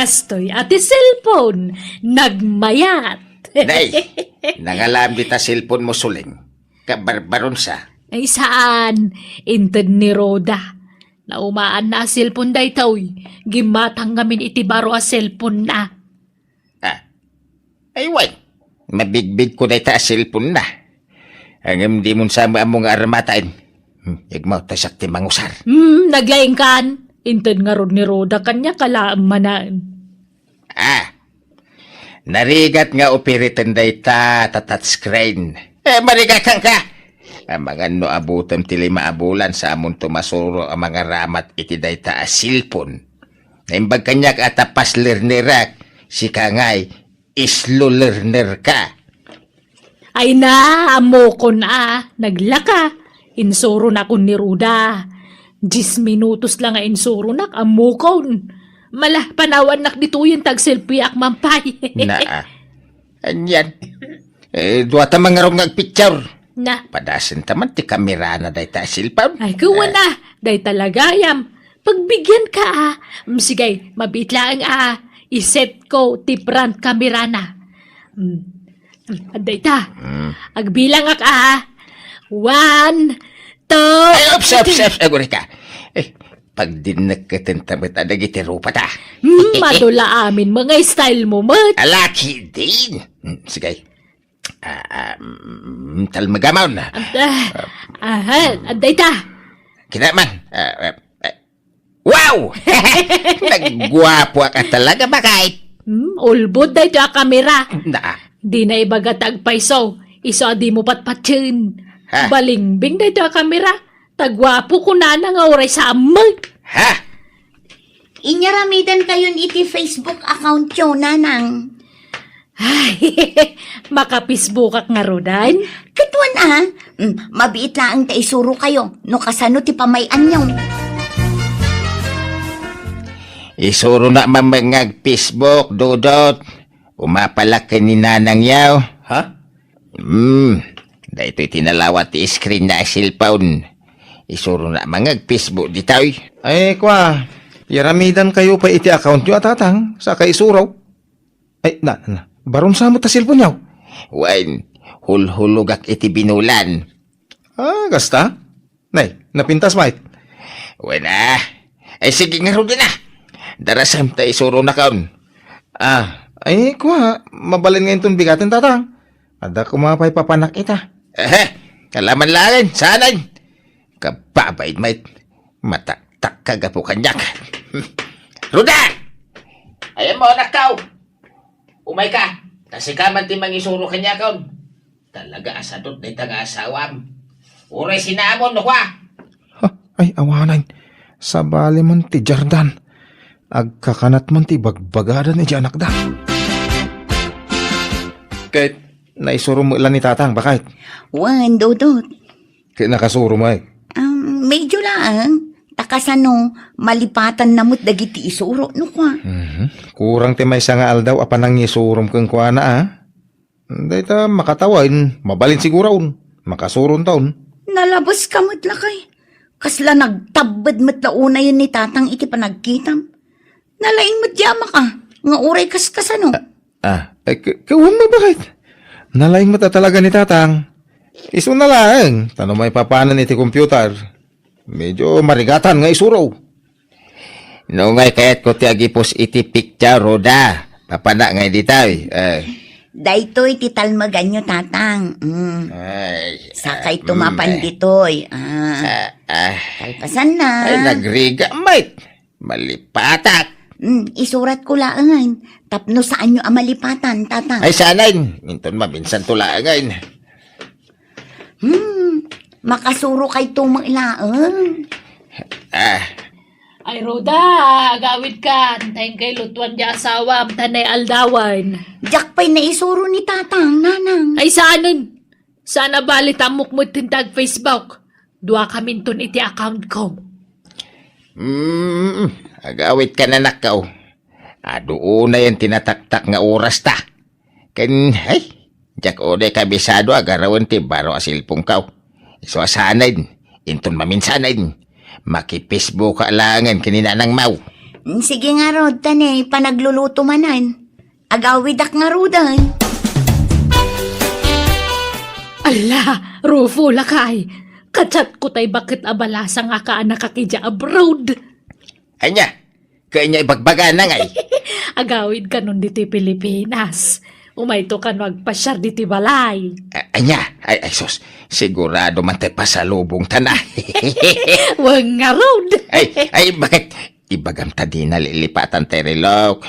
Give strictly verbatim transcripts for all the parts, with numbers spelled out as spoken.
Kastoy a ti cellphone, nagmayat. Nay, nangalam dita cellphone mo, Suling. Kabarbaronsa. Ay, saan. Inted ni Roda. Naumaanna a cellphone daytoy. Gimmatang ngamin iti baro a cellphone na. Ah. Ay, wen. Mabigbig ko dayta a cellphone na. Ngem dimon sa maammo nga armataen. Hmm, igmaw ta siak ti mangusar. Hmm, naglaingkan. Inted ngarud ni Roda kaniak a laeng manen. Ah, narigat nga operaten dayta ta touchscreen. Eh, marigatanka! Amangan no abutem ti lima a bulan sa amonto masuro a mangaramat iti dayta a cellphone. Naimbag kaniak a ta fast learnerak, sika ngay, slow learner ka. Ay na, ammokon a, naglaka. Insuronakon ni Roda. Dies minutos la nga insuronak, ammokon. Mala, panawannak ditoyen ta agselfieak man pay. Naa. Anian. Eh, dua ta mangarong nga agpicture. Na. Padasen ta man ti kamerana dayta a cellphone. Ay, kuwan a. Dayta la gayam. Pagbigianka a. Mm, sige, mabiit laeng a. Iset ko ti front kamerana. Mm. Mm, adda ita. Mm. Agbilangak a. One, two, Ay, ups, ups, three. Ups, aguri ka. Eh, pagdinnekketen ta met a dagiti rupa ta. Mm, madula amin, mga style mo, met. Alaki din. Mm, sige. Ah, ah, mm, talmagamon. Adda, aha, adda ita. Kinaman. Ah, ah, ah, wow! Nagguapo ka talaga, bakit? Hmm, ulbod daytoy a kamera. Na. Di na ibaga ta agpayso. Isu a di mo patpatien. Ha? Balingbing daytoy a kamera. Taguapo kunana nga uray sa ammeg. Ha? Inyaramidan kayon iti Facebook account yo, Nanang. Ay, maka-Facebookak ngarudan? Katuan a. Mm, mabiit laeng ta isuro kayo no kasano ti pamay-anyo. Isuro na mamangag Facebook, Dodot. Umapalak ken ni Nanang yaw. Ha? Hmm, daytoy ti nalawat ti screen na cellphone. Isuro na mangag Facebook ditoy. Ay, kwa, yaramidan kayo pa iti account yo a tatang, sa kay isuro. Ay, na, na, baron sa mo ta cellphone yaw. Wen, hulhulogak iti binulan. Ah, gasta? Nay, napintas, mait. Wen, ah. Ay, sige nga, Rudy na. Darasam ta isuro na kaon. Ah, ay, kwa, mabalin nga inton bigatin, tatang. Adda kuma pay papanak ita. Ehe, kalaman laeng, sanay. Kababain, mait. Mataktak ka gapu kaniak. Ruda! Ayan mo, anak tao. Umay ka. Ta sika man ti mangisuro kaniakon. Talaga a sadot dayta nga asawam. Uray sinamon, no, kwa? Ha? Ay, awanan. Sabali man ti Jardan. Agkakanat man ti bagbagada ni anakda. Ket naisuro met la ni tatang, bakit? Wen, Dodot. Ket nakasuro met. Um, medyo laeng. Ta kasano, malipatan na met dagiti isuro, no, kwa? Mhm. Kurang ti maysa nga aldaw a panangisurom kenkuana, a? Dayta makatawen, mabalin siguron. Makasuron taon. Nalabas ka met lakay. Kasla nagtabbed met la unayen ni tatang iti panagkitam. Nalaing met di amak a, nga uray kas kasano. Ah, eh, k-, kawan mo bakit? Nalaing met a talaga ni tatang. Isu na laeng, ta no maipapanan iti computer. Medyo marigatan nga isuro. No ngay kayat ko ti agipos iti picture, Roda. Papana ngay ditoy. Eh. Daytoy ti talmaganyo, tatang. Mm. Ay, sakay ah, tumapan mm, eh. Ditoy. Ah. Ah, ah. Kalpasan na. Ay, nagriga, mate. Malipatak. Mm, isurat ko laengen. Tapno saanyo a malipatan, tatang. Ay, sanay. Inton maminsan to laengen. Hmm, makasuro kay tumo laeng. Ah. Ay, Roda, agawid ka. Antayin kay lutuan di asawam, tanay aldawan. Diak pay naisuro ni tatang, nanang. Ay, saanen? Sana bali tammok met ti nag-Facebook. Dua kaminton iti account ko. Hmm, agawid ka, nanakko. Adu unayen ti nataktak nga oras ta. Ken, ay, diak uday kabisado a garawen ti baro a cellphone ko. Isu a sanen, inton maminsanen, makipesbuk ka laengen ken ni Nanang Mau. Sige ngarud, ta ne, panagluluto manen. Agawidak ngaruden. Ala, Rufo, lakay. Kachat ko tay baket a balasa nga kaanakak idiay abroad. Ania? Kanya ibagbagana ngay? Agawid kanon ditoy Pilipinas. Umayto kano agpasiar ditoy balay. A-, ania? Ay, ay, sus. Sigurado man tay pasalubong ta na. Wen ngarud. Ay, ay, baket? Ibagam ta di nalilipatan tay relok,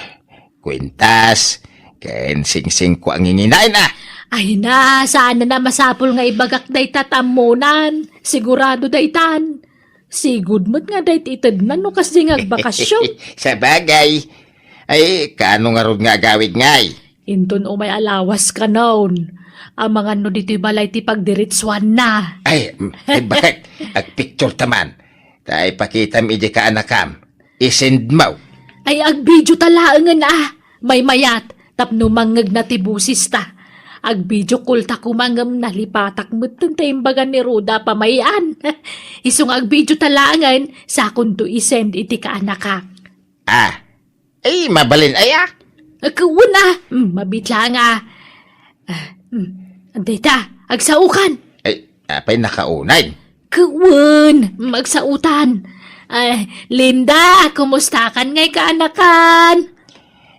kwintas, ken singsingko a nginginaen, a. Ay na, saan na masapul nga ibagak dayta ta ammonan. Sigurado daytan. Sigud met nga dayta itednan no kasdi nga agbakasyon. Sabagay. Ay, kaano ngarud nga agawid ngay? Inton umay a lawas kanon, amangan no ditoy balay ti pagdiretsuanna. Ay, mm, ay, baket? Agpicture ta man. Ta ipakitam idiay kaanakam. I-send mo. Ay, agbidio ta laengen, a. Maymayat, tapno mangngegna ti bosesta. Agbidio call ta koma ngem nalipatak metten ta imbagan ni Ruda pamay-an. Isu nga agbidio ta laengen, sakonto i-send iti kaanakak. Ah, ay, mabalin aya? Agkawan, a. Hmm, mabit laeng, a. Ah, hmm. Dayta, agsaokan. Ay, apay nakaunay? Kawan, hmm, agsaotan. Ay, Linda, kumustakan ngay kaanakan?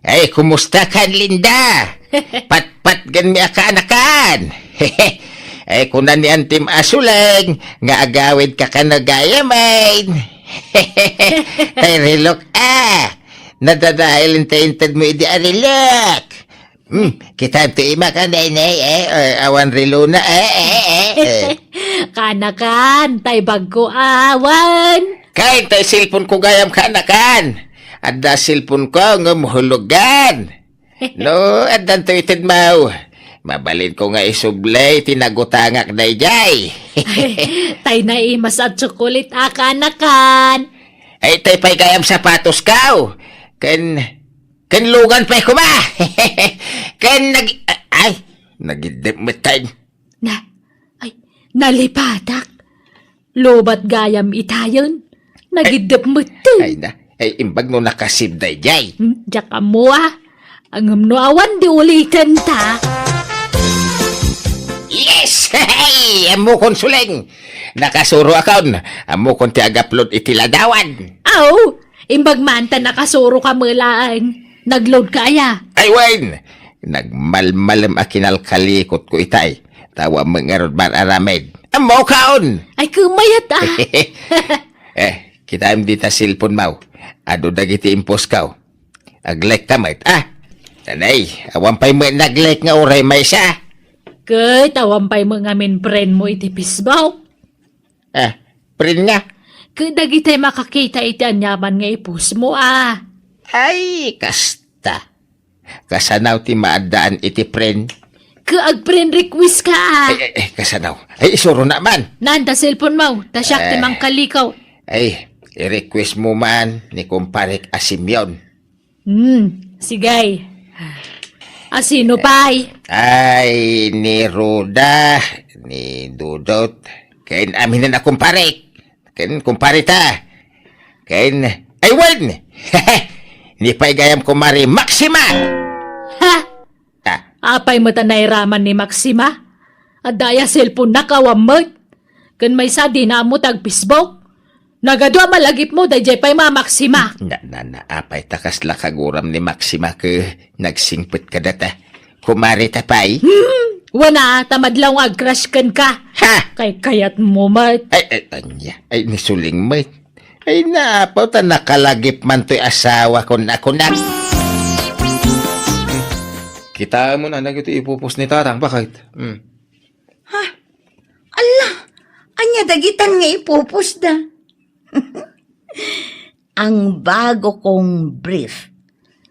Ay, kumustakan, Linda? Patpatgenmi a kaanakan. Ay, kuna ni Antim a Suleng nga agawid ka kano gayamen. Tay relok, a. Nadadael ti intedmo idi a relok. Hmm, kitaem ti imak a, nay, nay, e, e, awan relona, e, e, e, e. Kaanakan, tay bagko awan. Kaen tay cellphone ko gayam kaanakan. Adda cellphone ko ngem hulogan. No, addanto itedmo. Mabalinko nga isubli ti nagutangak daydiay. Tay naimas a tsokolit a kaanakan. Ay, tay pay gayam sapatosko. Ken, ken lugan pay koma. Ken nag-, ay, nagiddep met tay. Na, ay, nalipatak. Lobat gayam itayen. Nagiddep metten. Ay na, ay imbag no nakasib daydiay. Hmm, diak ammo, a. Ngem no awan di uliten ta. Yes! Hey! Ammokon, Suleng! Nakasuro akon. Ammokon ti ag-upload iti ladawan. Aw, imbag man ta nakasuro ka met laeng. Nag-load ka aya? Ay, wen! Nagmalmalem a kinalkalikot ko itay. Tawa met ngarud man aramid. Ammokon! Ay, kumayat, a. Eh, kitaem dita cellphone mo. Adu dagiti imposko. Ag-like ka met, a. Tanay, awan pay met nag-like nga uray maysa. Ket awan pay met ngamin friend mo iti Facebook. A, friend nga? Ket dagiti makakita iti aniaman nga i-post mo, a. Ay, kasta. Kasano ti maaddaan iti friend? Ket ag-friend request ka, a. Ay, ay, ay, kasano? Ay, isuro na man. Naan ta cellphone mo, ta siak ti mangkalikaw. Ay, i-request mo man ni kumparek a Simeon. Hmm, sige. A sino pay? Ay, ni Ruda, ni Dudot, ken aminen a kumparek. Ken kumpareta. Ken, ay, wen! Ni pay gayam kumare Maxima! Ha? Ah. Apay met a nairaman ni Maxima? Adda aya cellphone-na, awan met. Ken maysa, dina ammo ti ag-Facebook. Nagadu a malagipmo, daydiay pay Mama Maxima. Na, na, na, apay ta kasla kaguram ni Maxima ket nagsingpet kadata? Kumareta pay? Hmm, wen a, ta madlaw nga ag-crush kenka. Ha? Kaykayatmo met. Ay, ay, ania? Ay, ni Suleng met. Ay, naapaw ta nakalagip man toy asawa kon a kunak. Kitaem mo na dagiti i-post ni Tatang, baket? Hmm. Ha? Ala, ania dagitan nga i-post da? Ang bago kong brief.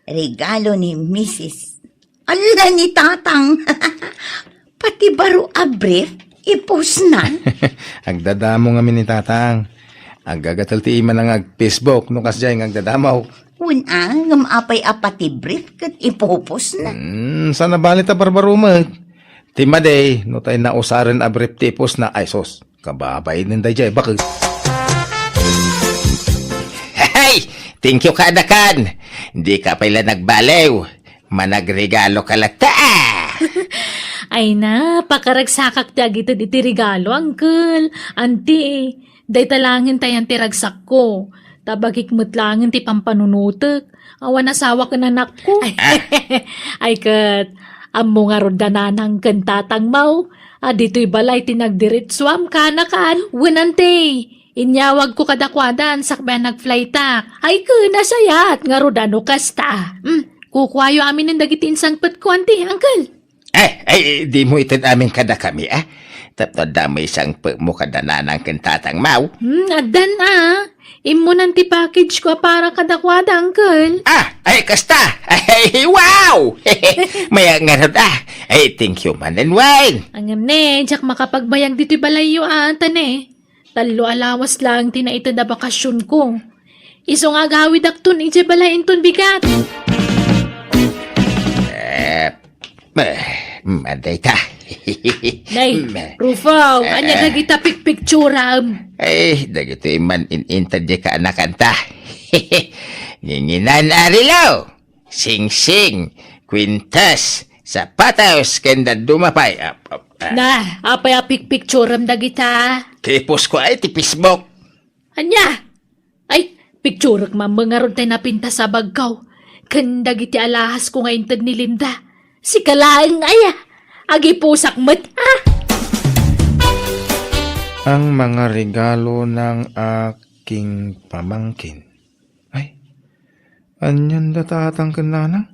Regalo ni Misis. Ala, ni Tatang. Pati baro a brief, i-post na. Agdadamo ngamin ni Tatang. Agagatel ti imana nga ag-Facebook no kasdiay nga agdadamo. Wen a, ngem apay a pati brief ket i-post na? Hmm, saan a bali ta barbaro met. Ti madi, no tay nausaren a brief ti i-post na, ay sus. Kababainen daydiay, baket. Hey! Thank you kadakan. Dika pay la nagbaliw. Managregalo ka latta, ah. Ay na, pakaragsakak ti agited iti regalo, uncle. Auntie, dayta laengen tayan ti ragsakko. Tabagik met laengen ti pampanunotek. Awan asawak ken anakko. Ah. Ay ket, ammo ngarud da nanang ken tatang maw? A ditoy balay ti nagdiretsuam kanakan. Wen, auntie, inyawagko kadakuadan sakbay a nagflytak. Ay ken, nasayaat ngarud a no kasta. Hmm, kukuayo aminen dagiti insangpetko, auntie, uncle. Eh, ay, dimo ited amin kadakami, ah. Tapno adda met sangpetmo kada nanang ken tatang maw? Hmm, addan, ah. Immunan ti package ko a para kadakuada, uncle. Ah, ay, kasta. Ay, wow! Mayat ngarud, ah. Ay, thank you manen, Wayne. Ngem ne, diak makapagbayag ditoy balayyo, ah, ta ne. Tallo a lawas laeng ti naited a bakasionko. Isu nga agawidakton idiay balay inton bigat. Eh, eh, madayta. Nay, Rufo, ania dagita pikpikturam? Ay, dagitoy man in-inted diay kaanakanta. Nginginan a relo. Singsing, kwintas, sapatos, ken dadduma pay. Ap-, ap-, ah. Na, apay a pikpikturam dagita? Ti ipos ko ay ti Facebook. Ania? Ay, pikturek man ngarud tay napintas a bagko. Ken dagiti alahasko nga inted ni Linda. Sika laeng aya. Agipusak met, ah. Ang mga regalo ng aking pamangkin. Ay, anian da tatang ken nanang?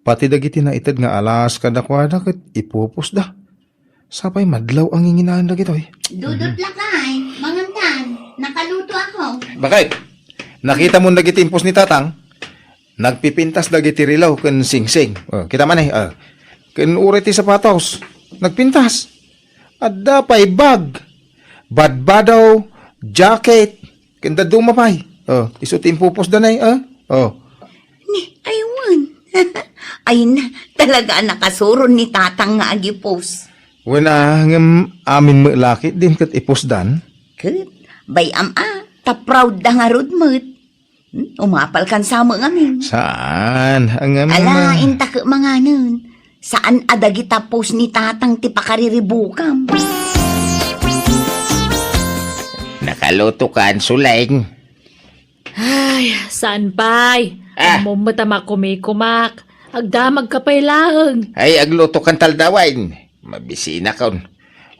Pati dagiti naited nga alahas kadakuada ket ipupusda. Sapay madlaw a nginginaen dagitoy. Dudut lakay, mangantan, nakaluto ako. Bakit? Nakita mo dagiti impos ni tatang? Nagpipintas dagiti relo ken singsing. Oh, kita man eh, oh. Ken uray ti sapatos, nagpintas. Adda pay bag, badbado, jacket, ken dadduma pay. Oh, isu ti impupusda nay, oh. Oh. Ni, aywan. Ay na, talaga a nakasuron ni tatang nga agipos. Wen a, ngem amin met la ketdin ket ipusdan. Ket, bay-am a, ta proud da ngarud met. Hmm? Umapal kan sa met ngamin. Saan? Ang, ang, ala, ang inta ket manganen. Saan a dagita pos ni tatang ti pakariribukam? Nakaluto kan, Suleng? Ay, saan pay? Ah. Ammom met a makumikumak. Agdamagka pay laeng. Ay, agluto kan taldawain. Mabisinakon.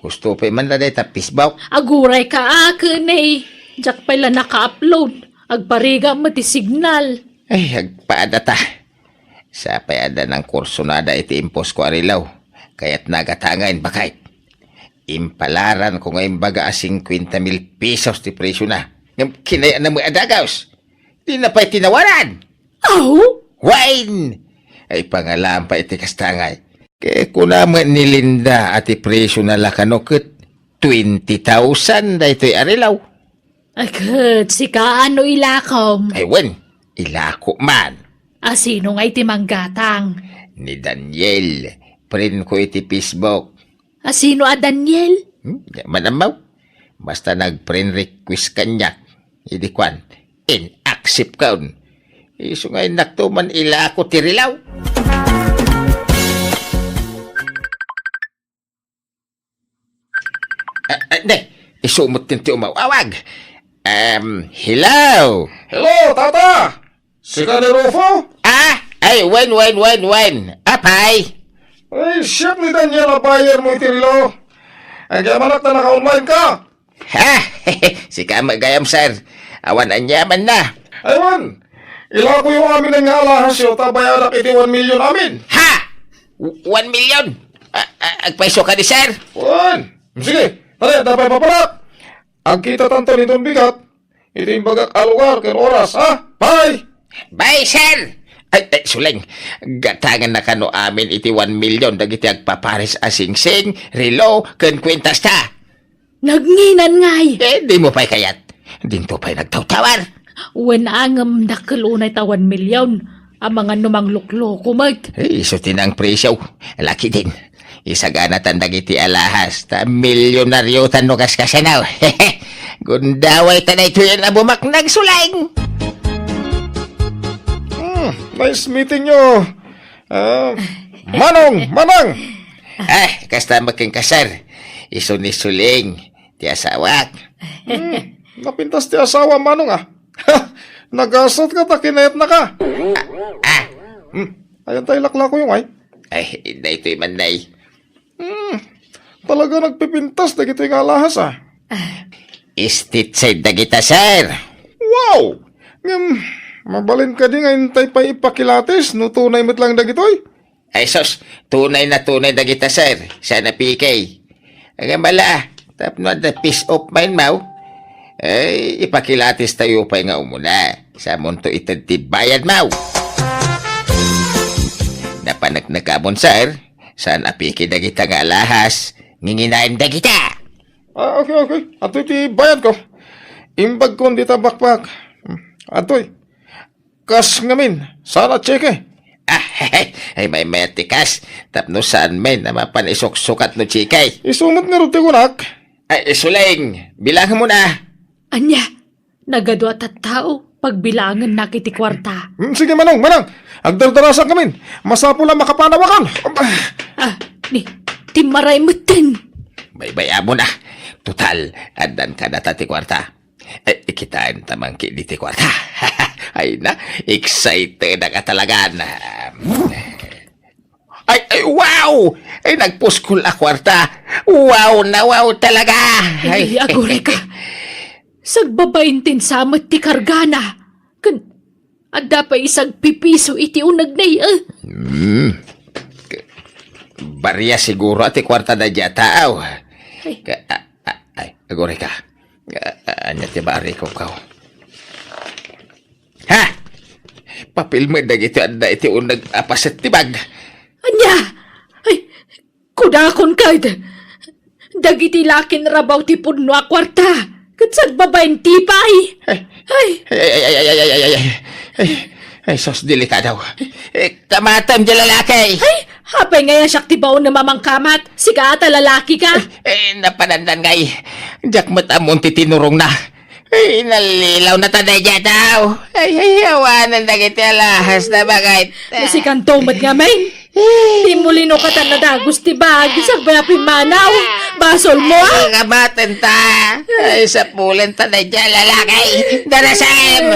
Husto pay man la dayta Facebook. Aguray ka, ah, ken eh. Diak pay la naka-upload. Agparigam met ti signal. Ay, agpaadata. Sapay adda nangkursunada iti imposko a relo. Kayatna a gatangen, baket. Impalaran ko nga imbaga a singkuenta mil pesos ti presiona. Ngem kinayatna met a dagus. Dina pay tinawaran. Aw? Wen! Ay, pangalaan pay iti kasta ngay. Ket kuna met ni Linda a ti presiona la kano ket twenty thousand daytoy a relo. Ay, ket sika, no ilakom? Ay, wen, ilako man. A sino ngay ti manggatang? Ni Daniel, friend ko iti Facebook. A sino a Daniel? Hmm, di man ammo. Basta nag-friend request kaniak. Idi kuan, in-accept kon. Isu nga innakto man ilako ti relo. Ah, ah, ne, isu met ti umawawag. Um, hello? Hello, Tata! Sika ni Rufo? Ah, ay, wen, wen, wen, wen. Apay? Ay, siak ni Daniel a buyer mo iti relo. Agyamanak ta naka-online ka. Ha? Sika met gayam, sir. Awan aniamanna. Ay, wen. Ilakoyo amin nga alahasyo, ta bayadak iti one million amin. Ha? W-, one million? A-, a-, agpayso kadi, sir? Wen. Sige, tara, adda pay paparak. Agkitatanto inton bigat, iti imbagak a lugar ken oras, ha? Bye! Bye, sir! Ay, ay, Suleng, gatangennaka no amin iti one million dagiti agpapares a singsing, relo, ken kuentasta. Nagnginan ngay! Eh, dimo pay kayat. Dinto pay nagtawtawar. Wen a ngem dakkel unay ta one million. Amangan no manglukloko met. Eh, isu ti nangpresio. Laki din. Isaganatan dagiti alahas, ta milyonariotan no kaskasano. Gundawayta daytoyen a bumaknang, Suleng! Nice meeting you. Ah, Manong, Manang! Ah, kasta met kenka, sir. Isu ni Suling, ti asawak. Hmm, napintas ti asawa, Manong, ah. Nagasat ka ta kinayatna ka. Ah, ah. Hmm, ayan tayo laklako yung ay. Ay, daytoy man, nay. Hmm, talaga nagpipintas dagitoy nga alahas, ah. Stitched dagita, sir. Wow! Ngem, mabalin kadi nga intay pay ipakilatis no tunay met lang dagitoy? Ay, sus, tunay na tunay dagita, sir. Sana piki. Ngem ala, tapno adda peace of mind maw, ay, ipakilatis tayo pay nga umuna. Samonto ited ti bayad maw. Napaneknekamon, sir. Saan a piki dagita nga alahas, nginginaem dagita. Ah, okay, okay. Adtoy ti bayad ko. Imbag kon dita bakbak. Hmm, adtoy. Kas ngamin, saan a tseke? Ah, ay, ay, maymayat ti kas. Tapno saan men a mapan isuksukat no tseke. Isu met ngarud ti kunak. Ay, Suling, bilangan mo na. Ania? Nagadu a tattao, pagbilangennak iti kuarta. Hmm, sige, Manong, Manang. Agdardarasan kamin. Masapul a makapanawakan. Ah, ni, timmaray metten. Baybay-am mo na. Total, addan kadata ti kuarta. Eh, ikitaan ta man ketdi ti kuarta. Ay na, excited ka talaga na. Ay, ay, wow! Ay, nagpuskol a kuarta. Wow na wow talaga. Ay, ay, aguray ka. Sagbabain ti insamet ti kargana. Ken, adda pay isagpipiso iti uneg na iya. Hmm. Baria siguro ti kuarta na diay a tao. Ay. Ka-, a-, a-, ay, aguray ka. A-, a-, ania ti bariko, kaw? Ha? Papil met dagiti adda iti uneg a paset ti bag. Ania? Ay, kudakon kad. Dagiti lakin rabaw ti pudno a kuarta. Ket sagbabain ti pay. Ay. Ay. Ay, ay, ay, ay, ay, ay, ay, ay, ay, ay, sus, delikado. Eh, kamatem di lalaki. Ay, apay nga siak ti baon na mamangkamat. Sika ata lalaki ka. Eh, eh, napanandan ngay. Diak met ammon ti tinurong na. Ay, nallilaw na ta daydiay a tao. Ay, ay, awanen dagiti alahas na bagay. Masikanto met ngamin. Ti mulino katan nadagus ti bag, sagbay a pimmanaw. Basol mo, ah? Ay, kabaten ta. Ay, sapulen ta daydiay a lalaki. Darasem!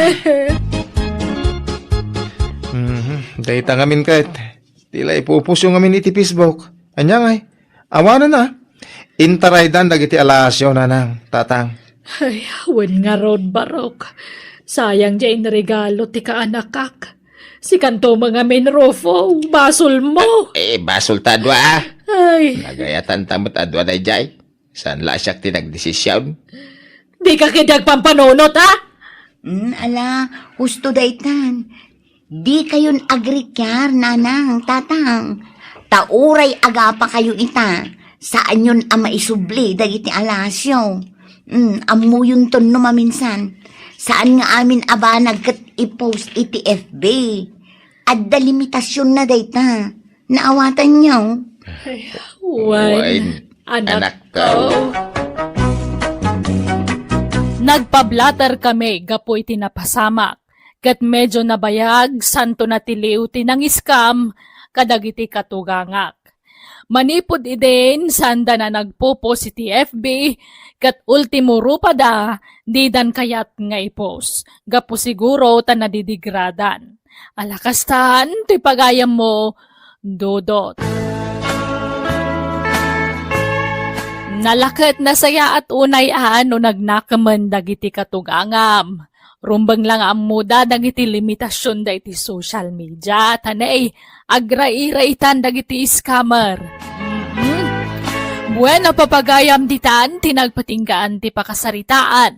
Mhm. Dayta ngamin ket. Ti la ipupusyo ngamin iti Facebook. Ania ngay? Awanen a. Intaraydan dagiti alahasyo, nanang, tatang. Ay, wen ngarud, Barok. Sayang diay inregalo ti kaanakak. Sikanto met ngamin, Rufo. Basol mo. Eh, basol ta dua, ah. Ay. Nagayatan ta met a dua daydiay. Saan la siak ti nagdesisyon? Dika ketdi agpampanunot, a? Mm, ala, husto daytan. Dikayon agrikiar, nanang, tatang. Ta uray agapakayo ita, saanyon a maisubli dagiti alahasyo. Mm, ammoyonton no maminsan. Saan nga amin a banag ket i-post iti F B. Adda limitasionna dayta. Naawatanyo? Ay, wen, wen, anakko. Nagpa-blotter kami gapu iti napasamak, ket medio nabayag, santo na ti liw ti nang-scam kadagiti katugangak. Manipud idin, saanda na nagpo-post iti F B, ket ultimo rupada, didan kayat nga i-post, gapu siguro ta nadidegradan. Ala kastan ti pagayammo, Dodot. Nala ket nasayaat unay a no nagnakemen dagiti katugangam. Rumbeng la nga ammoda dagiti limitasionda iti social media, ta ne, agrairaitan dagiti scammer. Mhm. Bueno, papagayam ditan ti nagpatinggaan ti pakasaritaan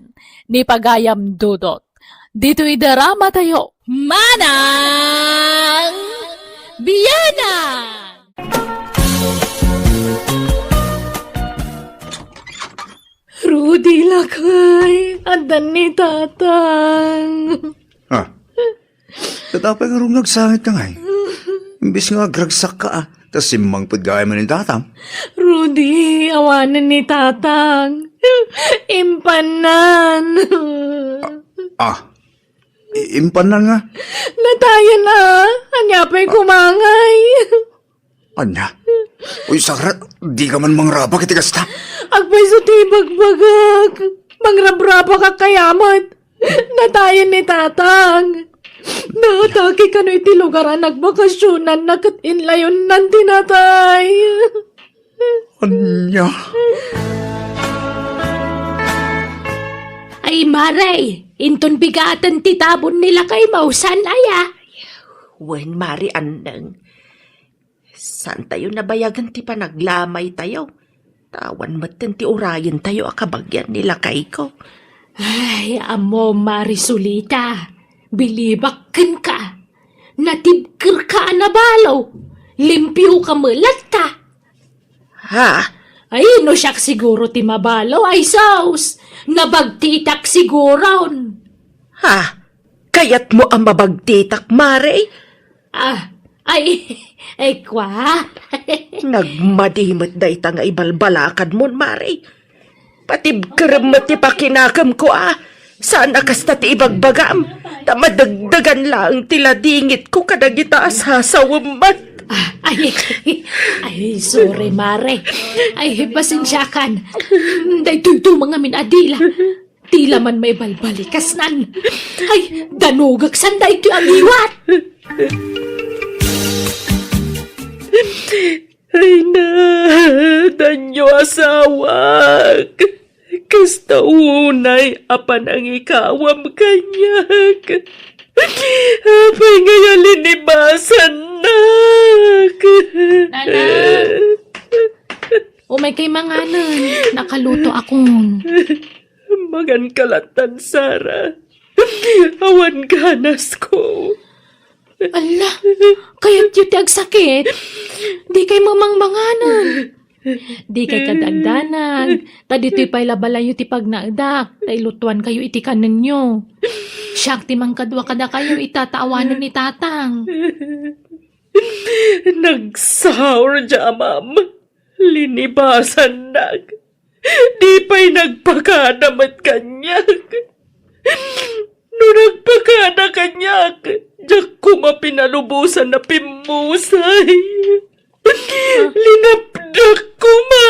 ni pagayam Dodot. Ditoy drama tayo, Manang Biyanan! Rudy, lakay, addan ni Tatang. Ah, ket apay ngarud nga agsangit ka ngay? Imbes nga agragsak ka, ah, ta simmangpet gayam ni Tatang. Rudy, awanen ni Tatang. Impannan. Ah, ah. I-, impannan nga. Natayen a. Ania pay kumangay? Ania? Uy, Sara, di ka man mangrabak iti kasta? Agpayso ti ibagbagak. Mangrabrabak a kayamat. Natayen ni Tatang. Naatake kano iti lugar a nagbakasyonanna ket inlayonnan ti natay. Ania? Ay, Mare, inton bigaten ti tabon ni lakay mo, saan aya? Wen, Mare Anneng. Saantayo nabayagen ti panaglamaytayo. Ta awan metten ti urayentayo a kabagian ni lakayko. Ay, ammo, Mare Solita, bilibak kenka. Natibkerka a nabalo. Limpioka met latta. Ha? Ay, no siak siguro ti mabalo, ay sus! Nabagtitak siguron. Ha? Kayatmo a mabagtitak, Mare? Ah, ay, ay, kwa? Nagmadi met dayta nga ibalbalakadmon, Mare. Patibkerem met ti pakinakemko a. Saan a kasta ti ibagbagam. Ta madagdagan laeng ti ladingitko kadagita a sasawem met. Ah, ay, ay, sorry, Mare. Ay, pasensiakan. Daytoy tumang amin a dila. Dila man maibalbalikasnan. Ay, danogak sanda itoy a liwat. Ay na, danyo asawak. Kasta unay a panangikawam kaniak. Apay ngay a linibasannak? Nanang! Umay kay manganen, nakaluto akon. Maganka lattan, Sara. Awan ganasko. Alla, kayatyo ti agsakit? Di kay mamangmanganen. Di kay kadagdanag. Ta ditoy pay la balayyo ti pagnaedak. Ta ilutuan kayo iti kanenyo. Siak ti mangkadua kadakayo ita ta awanen ni Tatang. Nagsaur diay amam. Linibasannak. Di pay nagpakada met kaniak. No nagpakada kaniak, diak koma pinalubosan a pimmusay. Linapdak koma.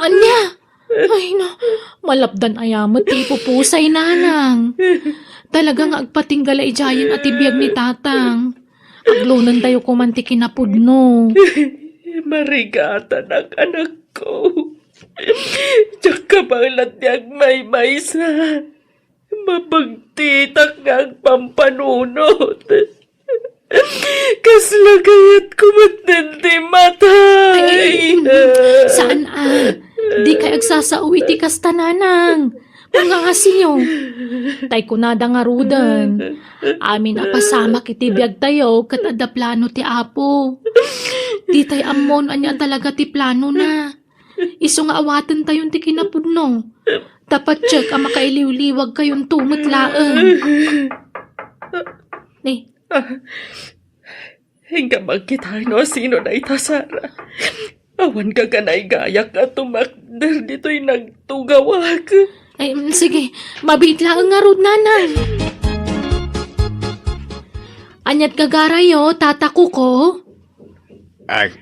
Ania? Ay, no. Malapdan aya met ti ipupusay, Nanang. Talaga nga agpatingga la idiayen a ti biag ni Tatang. Aglonentayo koman ti kinapudno. Marigatanak, anakko. Diak kabaelan ti agmaymaysa. Mabagtitak nga agpampanunot. Kasla kayatko met ti matay. Ay, ay, mm, saan a? Di kay agsasao iti kasta, Nanang. Pangaasiyo. Tay kunada ngaruden, amin a pasamak iti biagtayo ket adda plano ti Apo. Ditay ammo no ania talaga ti planona. Isu nga awatentayon ti kinapudno. Ta patiek a makailiwliwagkayonto met laeng. Ni, Inka makitaen no sino dayta, Sara. Awan gaganaygayaka a tumakder ditoy nagtugawak. Ay, mm, sige. Mabiit laeng ngarud, Nanang. Aniat gagarayo, Tata Kuko? Ay,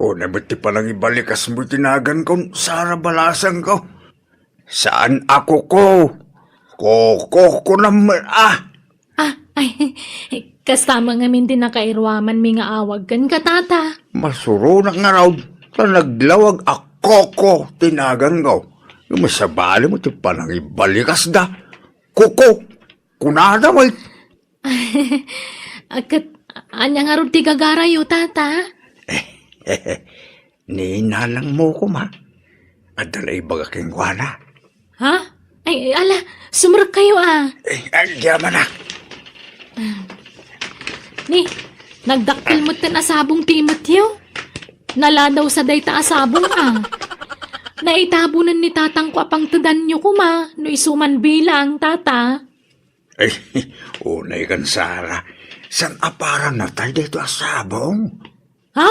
una met ti panangibalikasmo iti naganko, Sara Balasangko. Saan a Kuko. Koko, kunam met, ah. Ah, ay, kasta man ngamin ti nakairuamanmi nga awag kenka, Tata. Masuronak ngarud, ta naglawag a Koko ti naganko. Ngem sabali mo ti panangibalikasda. Kuko, kunada met. Ket, ania ngarud ti gagarayo, Tata? Ni nanangmo koma, adda la ibaga kenkuana. Ha? Ay, ala, sumrekkayo a. Eh, ay, di man, ah. Ni, nagdakkel metten a sabong ti imetyo. Naladaw sa dayta a sabong a. Naitabonen ni tatangko a pangtedanyo koma, no isu man bilang, Tata. Ay, unay kan Sara, saan a para natay daytoy a sabong? Ha?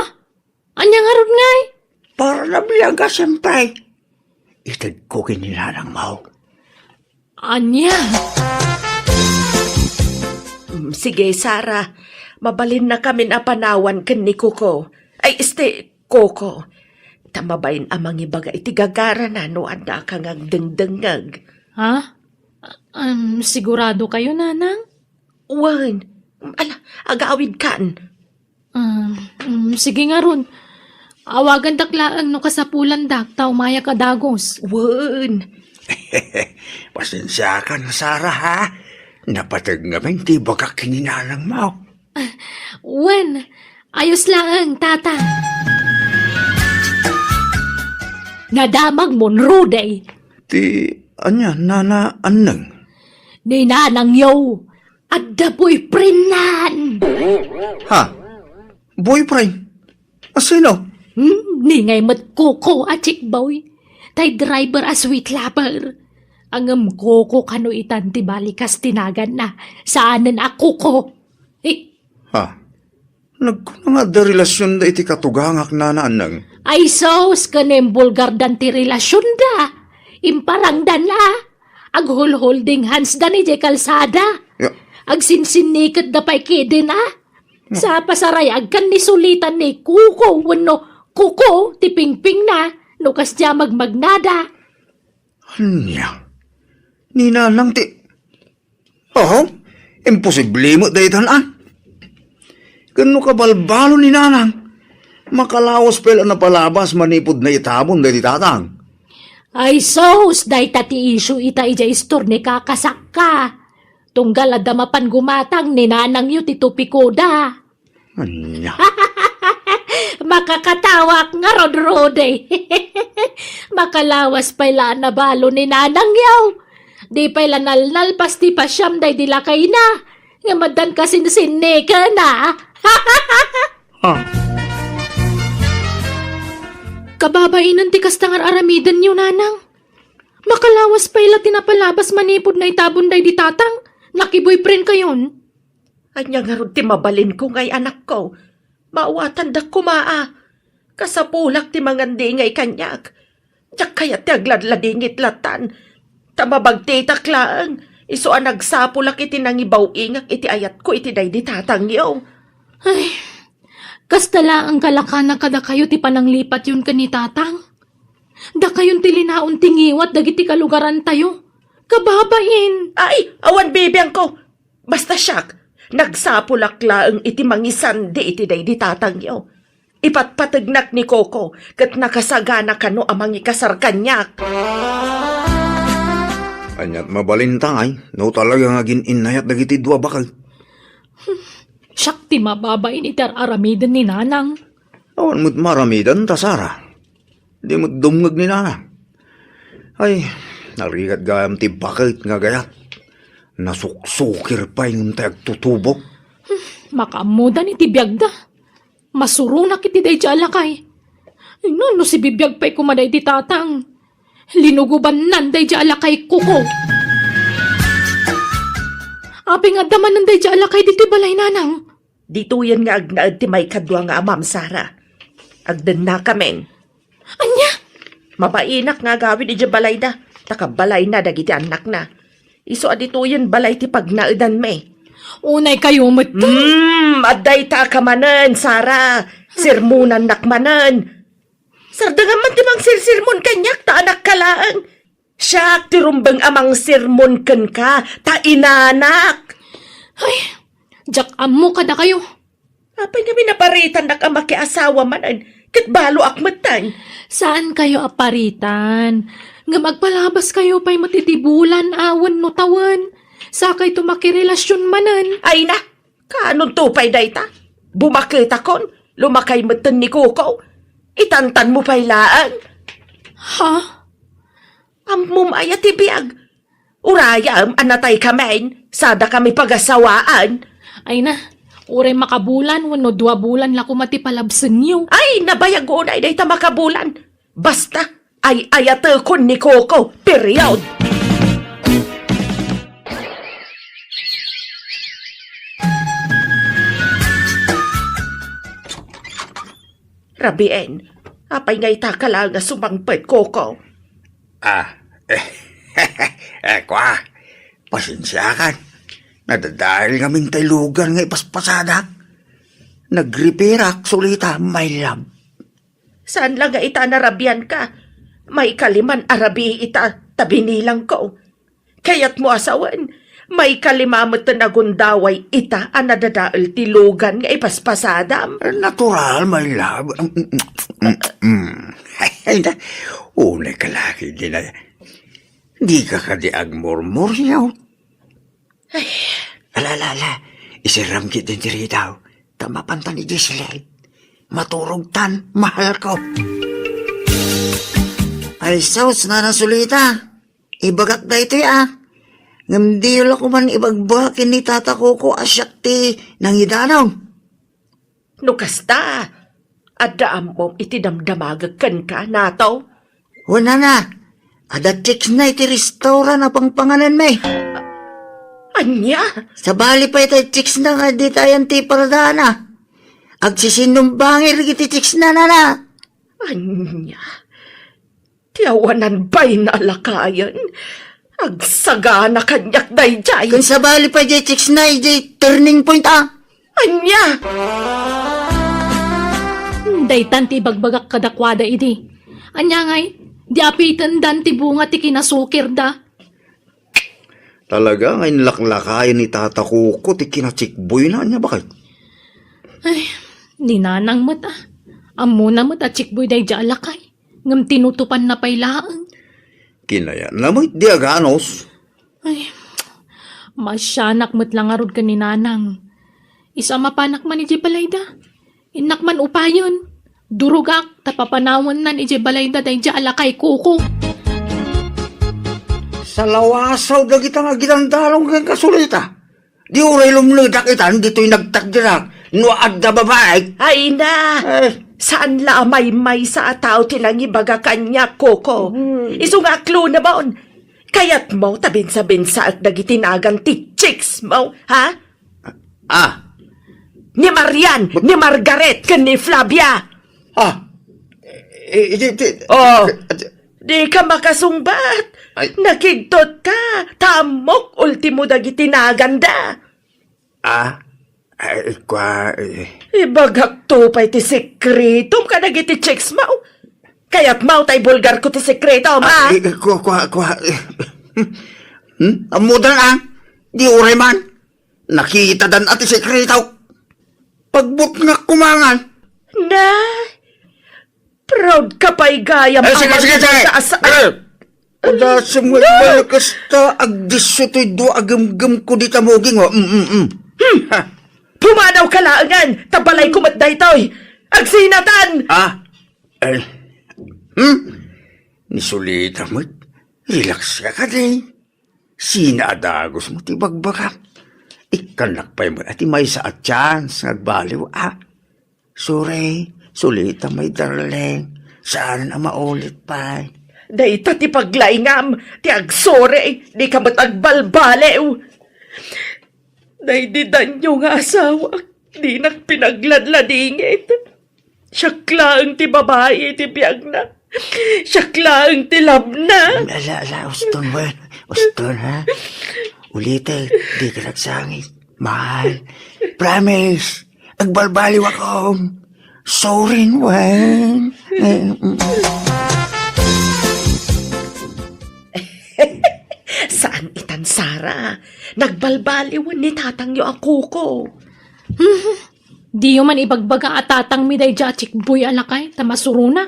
Ania ngarud ngay? Para nabiaga, siyempre. Itedko ken ni nanangmo. Ania? Sige, Sara. Mabalinnakamin a panawan ken ni Coco. Ay, este, Coco. Ta mabain a mangibaga iti gagarana no addaka nga agdengdengngeg. Ha? Um, sigurado kayo, Nanang? Wen. Ala, agawidkan. Um, um, sige ngarud. Awagandak laeng no kasapulandak ta umayak a dagus. Wen. Pasensiakan, Sara, ha? Napateg ngamin ti ibagak ken ni nanangmo. Wen, ayos laeng, Tata. Nadamagmon, Rudy. Ti ania, Nana Anneng? Ni nanangyo, adda boyfriendnan. Ha? Boyfriend? A sino? Hmm, ni ngay met Coco a chick boy. Tay driver a sweet lover. Ngem Coco kano itan ti balikas ti naganna. Saanen a Coco. Eh. Ha? Nagkuna nga adda relasionda iti katugangak, Nana Anneng. Ay sus, ken imbulgardan ti relasionda. Imparangdan a. Aghulholding handsda idiay kalsada. Ya. Agsinsinniketda pay kidin a. Hmm. Sa pasarayagkan ni sulitan ni Kuko wenno Kuko ti pingpingna no kasdiay magmagnada. Ania? Ni nanang ti Aho, imposible met daytan a. Ken no kabalbalo ni nanang, makalawas pay la napalabas manipud naitabon daydi tatang. Ay sus, dayta ti issue ita idiay istor ni kakasakka. Tunggal adda mapan gumatang ni nanangyo ti tupikoda. Ania? Makakatawak ngarud, Rudy. Makalawas pay la a nabalo ni nanangyo. Di pay la nalnalpas ti pasiam daydi lakayna. Nga maddan kasinsinniken a. Ah. Kababainen ti kasta nga ar-aramidenyo, nanang. Makalawas pay la ti napalabas manipud naitabon daydi tatang. Nakiboyfriend kayon. Ania ngarud ti mabalinko ngay anakko? Maawatandak koma a. Kasapulak ti mangandingay kaniak. Diak kayat ti agladladingit latan. Ta mabagtitak laeng, isu a nagsapulak iti nangibaw-ingak iti ayatko iti daydi tatangyo. Ay, kasta laeng kalakana kadakayo ti pananglipatyon ken ni tatang. Dakayon ti linaon ti ngiwat dagiti kalugarantayo. Kababain. Ay, awan bibiangko. Basta siak, nagsapulak laeng iti mangisandi iti daydi tatangyo. Ipatpategnak ni Coco ket nakasagana kano a mangikasar kaniak. Aniat mabalinta ngay no talaga nga agin-innayat dagiti dua baket? Siak ti mababain iti ar-aramiden ni nanang. Awan met maramiden ta, Sara. Di met dumngeg ni nana. Ay, narigat gayam ti baket nga agayat. Nasuksukir pay ngem tay agtutubo. Makaammodan iti biagda. Masuronak iti daydi a lakay. Ay, no, no sibibiag pay koma daydi tatang. Linugubannan daydi a lakay, Coco. Apay nga adda manen daydi a lakay ditoy balay, nanang? Ditoyen nga agnaed ti maikadua nga amam, Sara. Agdennakamin. Ania? Mabainak nga agawid idiay balayda, ta kabalayna dagiti annakna. Isu a ditoyen balay ti pagnaedanmi. Unay kayo met. Hmm, adda ita ka manen, Sara. Sermonannak manen. Sardengan man ti mangsersermon kaniak, ta anak ka laeng. Siak ti rumbeng a mangsermon kenka, ta inanak. Ay, diak ammo kadakayo. Apay nga binabaritannak a makiasawa manen, ket baloak metten? Saan kayo a paritan? Ngem agpalabas kayo pay met iti bulan awen no tawen. Sakayto makirelasyon manen. Ay na, kaanonto pay dayta? Bumaketakon, lumakay metten ni Coco. Itantanmo pay laeng. Ha? Ammom aya ti biag? Urayem a natay kamin, sada kami pagasawaan. Ay na, uray makabulan wenno dua bulan la koma ti palabsenyo. Ay, nabayag unay dayta makabulan. Basta, ay-ayatekon ni Coco, period! Rabien, apay nga ita ka laeng a sumangpet, Coco? Ah, eh, eh, kwa, pasensiakan. Nadadael ngamin tay lugan nga ipaspasadak. Nagripirak, Sulita, my love. Saan la nga ita narabian ka? Maikaliman a rabii ita, ta binilang ko. Kayat mo a sawen, maikalima met ti nagundaway ita a nadadael ti lugan nga ipaspasadam. Natural, my love. Mm, mm, mm, mm. Ay, na, unay ka lagi, di na. Di ka kadi agmurmur, yaw? Ay. Ala, ala, ala. Isiram kit din diri daw. Ta mapantan ni Giselle. Maturog tan, mahal ko. Ay, sus, Nana Sulita. Ibagak daytoy, ah. Ngem diyo la koman ibagbaga ken ni Tata Koko a siak ti nangidanong. No kasta, adda ammom iti damdamagek kenka, Nato? Wen, Nana, adda chicks na iti restaurant a pangpangananmi. Ania? Sabali pay tay chicks na nga ditayan ti paradana. Agsisinnumbangir iti chicks na, Nana. Ania? Ti awanan baynalakayen, agsagana kaniak daydiay. Ken sabali pay diay chicks na idiay turning point, ah. Ania? Daytan ti ibagbagak kadakuada idi. Ania ngay, di apitendan ti bunga ti kinasukirda. Talaga nga inlaklakayen ni Tata Koko ti kinachikboyna, ania bakay? Ay, ni Nanang met, ah. Ammona met a chikboy daydiay a lakay. Ngem tinutopanna pay laeng. Kinayatna met di aganus. Ay, maasianak met la ngarud ken ni Nanang. Isu a mapanak man idiay balayda, innak man upayen. Durogak ta papanawennan idiay balayda daydiay a lakay, Koko. Salawasaw dagita nga agidandalong kenka, Sulita. Di uray lumnedak itan ditoy nagtakderak no adda babaek. Ay na! Eh. Saan la a maymaysa a tao ti nangibaga kaniak, Koko. Hmm. Isu nga aklonemon. Kayatmo ta binsa-binsaek dagiti nagan ti chicks mo, ha? Ah. Ni Marian, ni Margaret, ken ni Flavia. Ah. Eh, eh, di, di, Oh. di, Di ka makasungbat. Ay. Nakigtot ka. Ta ammok ultimo dagiti naganda. Ah? Ay, kwa, eh. Ibagakto pay ti sekretom kadagiti chicks mo. Kayatmo ta ibulgarko ti sekretom, Ah, ha? eh, kwa, kwa, kwa, eh. Hmm? Ammodan, ah? Di uray man. Nakitadan a ti sekreto. Pagbutngak kumangan. Na? Proud ka pay gayam. Eh, sige, sige, sige. Sa, sa, Eh, Adasem nga ibalkas ta, agdisso toy dua a gemgem ko dita muging, oh. Mm, mm, mm. Hmm. Ha. Pumanaw ka laengen, ta balay ko met daytoy. Agsinatan! Ah? Eh. Hmm? Ni Sulita met. Relax ka kadi. Sina a dagus mo ti bagbagam? Ikkannak pay met a ti maysa a chance nga agbaliw, ah. Sorry, Sulita, my darling. Saan a maulit pay. Dayta ti paglaingam, ti agsorry, di ka met agbalbaliw. Daydi danyo nga asawak, dinak pinagladladingit. Siak laeng ti babai iti biagna. Siak laeng ti labna. Ala, ala, uston, wen. Uston, ha? Ulitek, di ka nagsangit. Mahal. Promise. Agbalbaliw ako. Sorry, wen. Eh, mm. Saan itan, Sara? Nagbalbaliwen ni tatangyo a Koko. Hmm, diyo man ibagbaga a tatangmi daydiay a chikboy a lakay, ta masurona.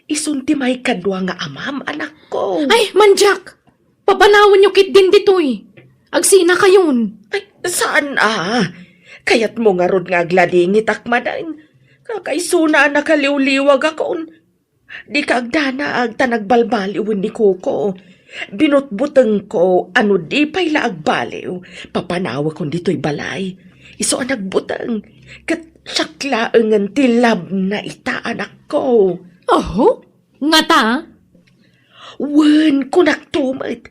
Isun ti maikadua nga amam, anakko. Ay, mandiak! Papanawenyo ketdin ditoy. Agsinakayon. Ay, saan a? Kayatmo ngarud nga agladingitak manen. Kakaisuna a nakaliwliwagakon. Dika agdanaag ta nagbalbaliwen ni Koko. Binutbutengko a no di pay la agbaliw, papanawekon ditoy balay. Isu a nagbuteng, ket siak laengen ti labna ita, anakko. Oho? Ngata? Wen, kunakto met.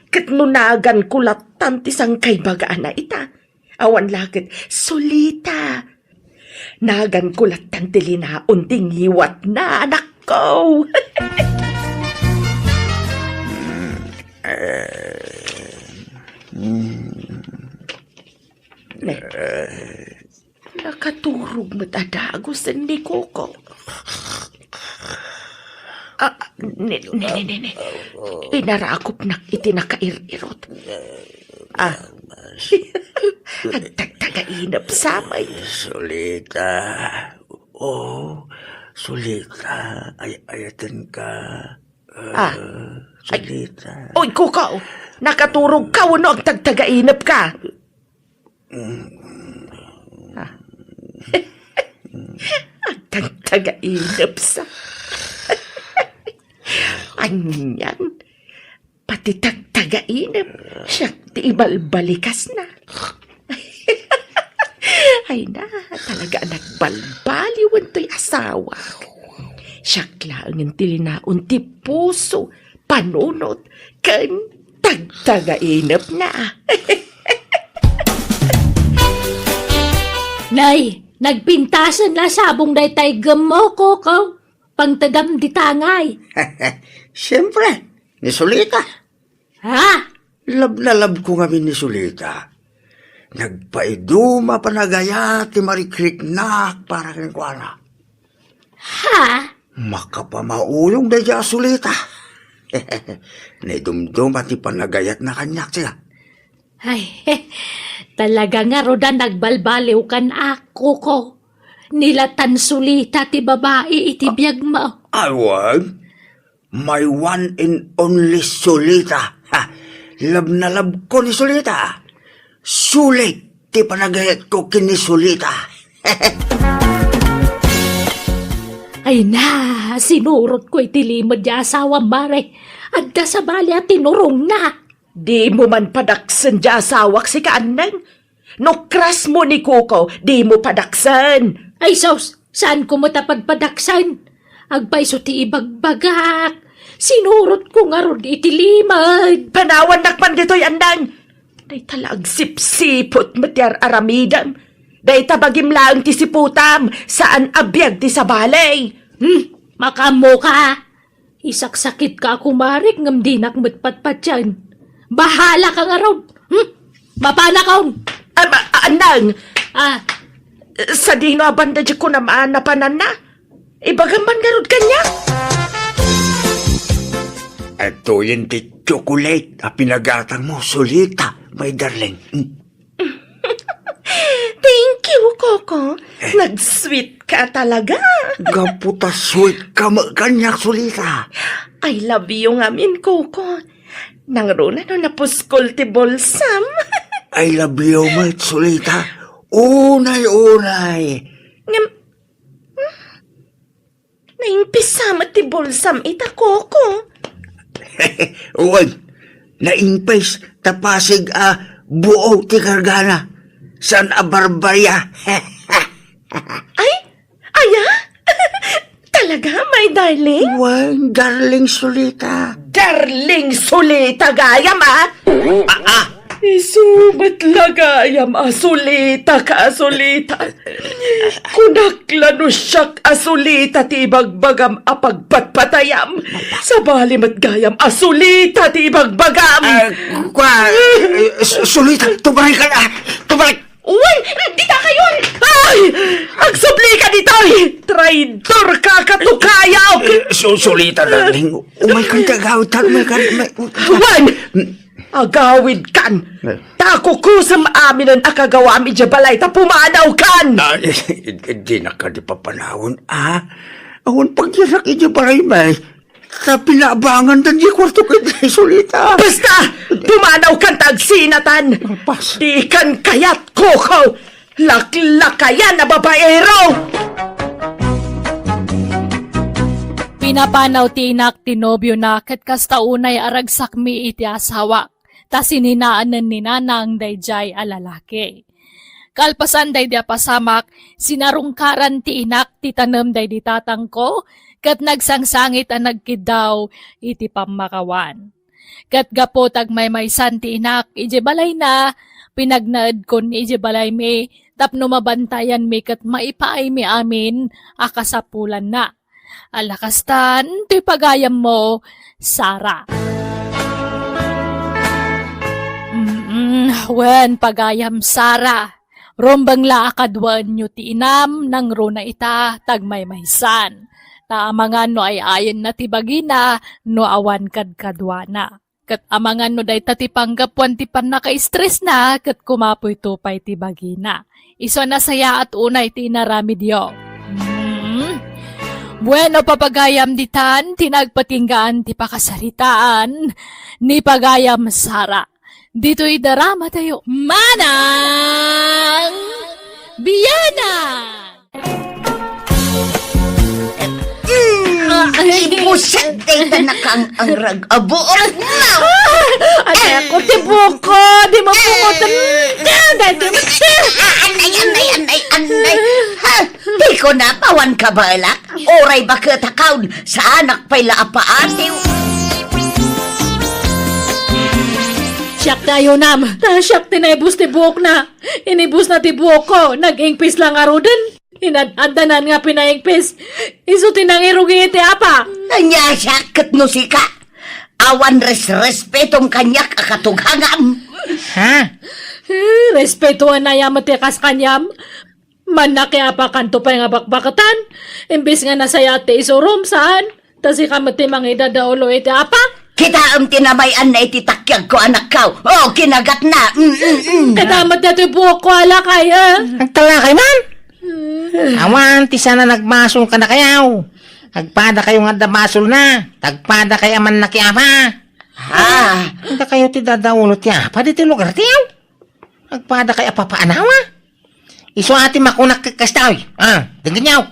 Ket no naganko lattan ti sangkaibagaan a ita, awan la ket Sulita. Naganko lattan ti linaon ti ngiwatna, anakko. Mm, eh, mm. Ah, ni, ni, ni, ni, ni. Inarakopnak iti nakair-irot. Ah. Agtagtagainep sa met. Sulita. Oh, Sulita. Ay, ayatenka. Ah. Ah, Ay. Sulita. Oy, Kuko! Nakaturogka wenno agtagtagainepka? Ah. Agtagtagainep sa. Anian? Pati tagtagainep, siak ti ibalbalikasna. Ay na, talaga a nagbalbaliwen toy asawak. Siak laengen ti linaon ti puso, panunot, ken tagtagainepna. Nay, nagpintasen a sabong daytay gemmo, Kuko. Pangtedam di tangay. Siempre, ni Sulita. Ha? Love na love ko ngamin ni Sulita. Nagpaiduma panagayat ti marikriknak para kenkuana. Ha? Makapamauyong daydiay a Sulita. Naidumduma ti panagayatna kaniak siya. Ay, talaga ngarud a nagbalbaliwkan, Kuko. Nilatan Sulita ti babai iti biagmo. Awan, my one and only Sulita. Ha, love na love ko ni Sulita. Sulit ti panagayatko ken ni Sulita. Ay na, sinurotko iti limed ti asawam, Mare. Adda sabali a tinurongna. Dimo man padaksen ti asawak, sika, Anneng. No crush mo ni Kuko, dimo padaksen. Ay sus, saanko met a padpadaksen? Agpayso ti ibagbagak. Sinurotko ngarud iti limed. Panawannak man ditoy, Anneng. Dayta la agsipsiput met ti ar-aramidem. Dayta bagim laeng ti siputam, saan a biag ti sabali. Hmm, makaammoka. Isaksakitka a kumarik ngem dinak met patpatien. Bahalaka ngarud. Hmm? Mapanakon. Ah, ma-, ah, Anneng! Ah. Sadino a banda diay kunam a napananna? Ibagam man ngarud kaniak. Adtoyen ti chocolate a pinagatangmo, Sulita, my darling. Hmm. Thank you, Kuko. Nag-sweet ka talaga. Gapu ta sweet ka met kaniak, Sulita. I love you ngamin, Kuko. Nangruna no napuskol ti bulsam. I love you met, Sulita. Unay-unay. Ngem, hmm? Naimpis sa met ti bulsam ita, Kuko. Wen, naimpis ta pasig a buo ti kargana. Saan a barbaria. Ay, aya? Talaga, my darling? Wen, darling Sulita. Darling Sulita gayam, a? Ah, ah. Isu met la gayam a Sulita ka a Sulita. Kunak la no siak a Sulita ti ibagbagam a pagpatpatayam. Sabali met gayam a Sulita ti ibagbagam. Ah, kua, eh, Su-, Sulita, tumaray ka na. Tumaray. Wen, dita kayon! Ay! Agsubli ka ditoy! Traidor ka, katukayok! Eh, Su-, Sulita, darling. Umay kan ti agawid tan, umay kan, umay. Wen! Agawid kan! Eh. Ta kukusem aminen a kagawam idiay balay ta pumanaw kan! Ah, eh, eh, eh, dinak kadi papanawon, ah. Awan pagyarak idiay balay, may. Ta pinaabangan dan di kwarto ken Sulita. Basta! Pumanaw kan ta agsinatan! Pas. Di kan kayat, Kuko! Laklakayan a babaero! Pinapanaw ti inak ti nobiona ket kasta unay a ragsakmi iti asawak, ta sininaenen ni nanang daydiay a lalaki. Kalpasan daydi a pasamak, sinarungkaran ti inak ti tanem daydi tatangko, ket nagsangsangit a nagkiddaw iti pammakawan. Ket gapu ta agmaymaysan ti inak idiay balayna, pinagnaedkon idiay balaymi tapno mabantayanmi ket maipaaymi amin a kasapulanna. Ala kastan ti pagayammo, Sara. Mm, wen, pagayam Sara, rumbeng la a kaduaenyo ti inam, nangruna ita ta agmaymaysan. Ta amangan no ay-ayenna ti bagina no awan kadkaduana. Ket amangan no dayta ti panggapuan ti pannaka-stressna ket kumapoyto pay ti bagina. Isu a nasayaat unay ti inaramidyo. Hmm. Bueno, papagayam ditan ti nagpatinggaan ti pakasaritaan ni Pagayam Sara. Ditoy darama tayo, Manang Biana! Mm, ibuset dayta nakang-angrag a buok na. Ay, ako ti buko, di mo pumutan. Dayta mo. Ah, anay, anay, anay, anay. Ha? Di ko na pawan kabalak. Oray baket a kaon, saanak pay la a paatiw. Siak ti ayunam, ta siak ti naibus ti buokna. Inibusna ti buokko, nag-ingpis la ngaruden. Inad-addanan nga pinaingpis. Isu ti nangirugi iti apa. Ania siak ket no sika? Awan res-respetom kaniak a katugangam. Ha? Eh, respetuan aya met ti kas kaniam. Mannakiapakanto pay nga bakbaketan, imbes nga nasayaat ti isurom, saan? Ta sika met ti mangidadaulo iti apa? Kitaem ti namay-anna iti takiagko, anakkaw. O, kinagatna. Mm, mm, mm. Kitaem met daytoy buokko, alakay, eh. Agtalakay man? Mm. Awan ti saan a nagmasol kadakayaw. Agpadakayo nga adda basolna. Agpadakay a mannakiapa. Ah. Dakayo ti dadaulo ti apa ditoy lugartayo. Agpadakay a papaanawa. Isu a ti makunak ket kasta, oy. Ah, denggenyo.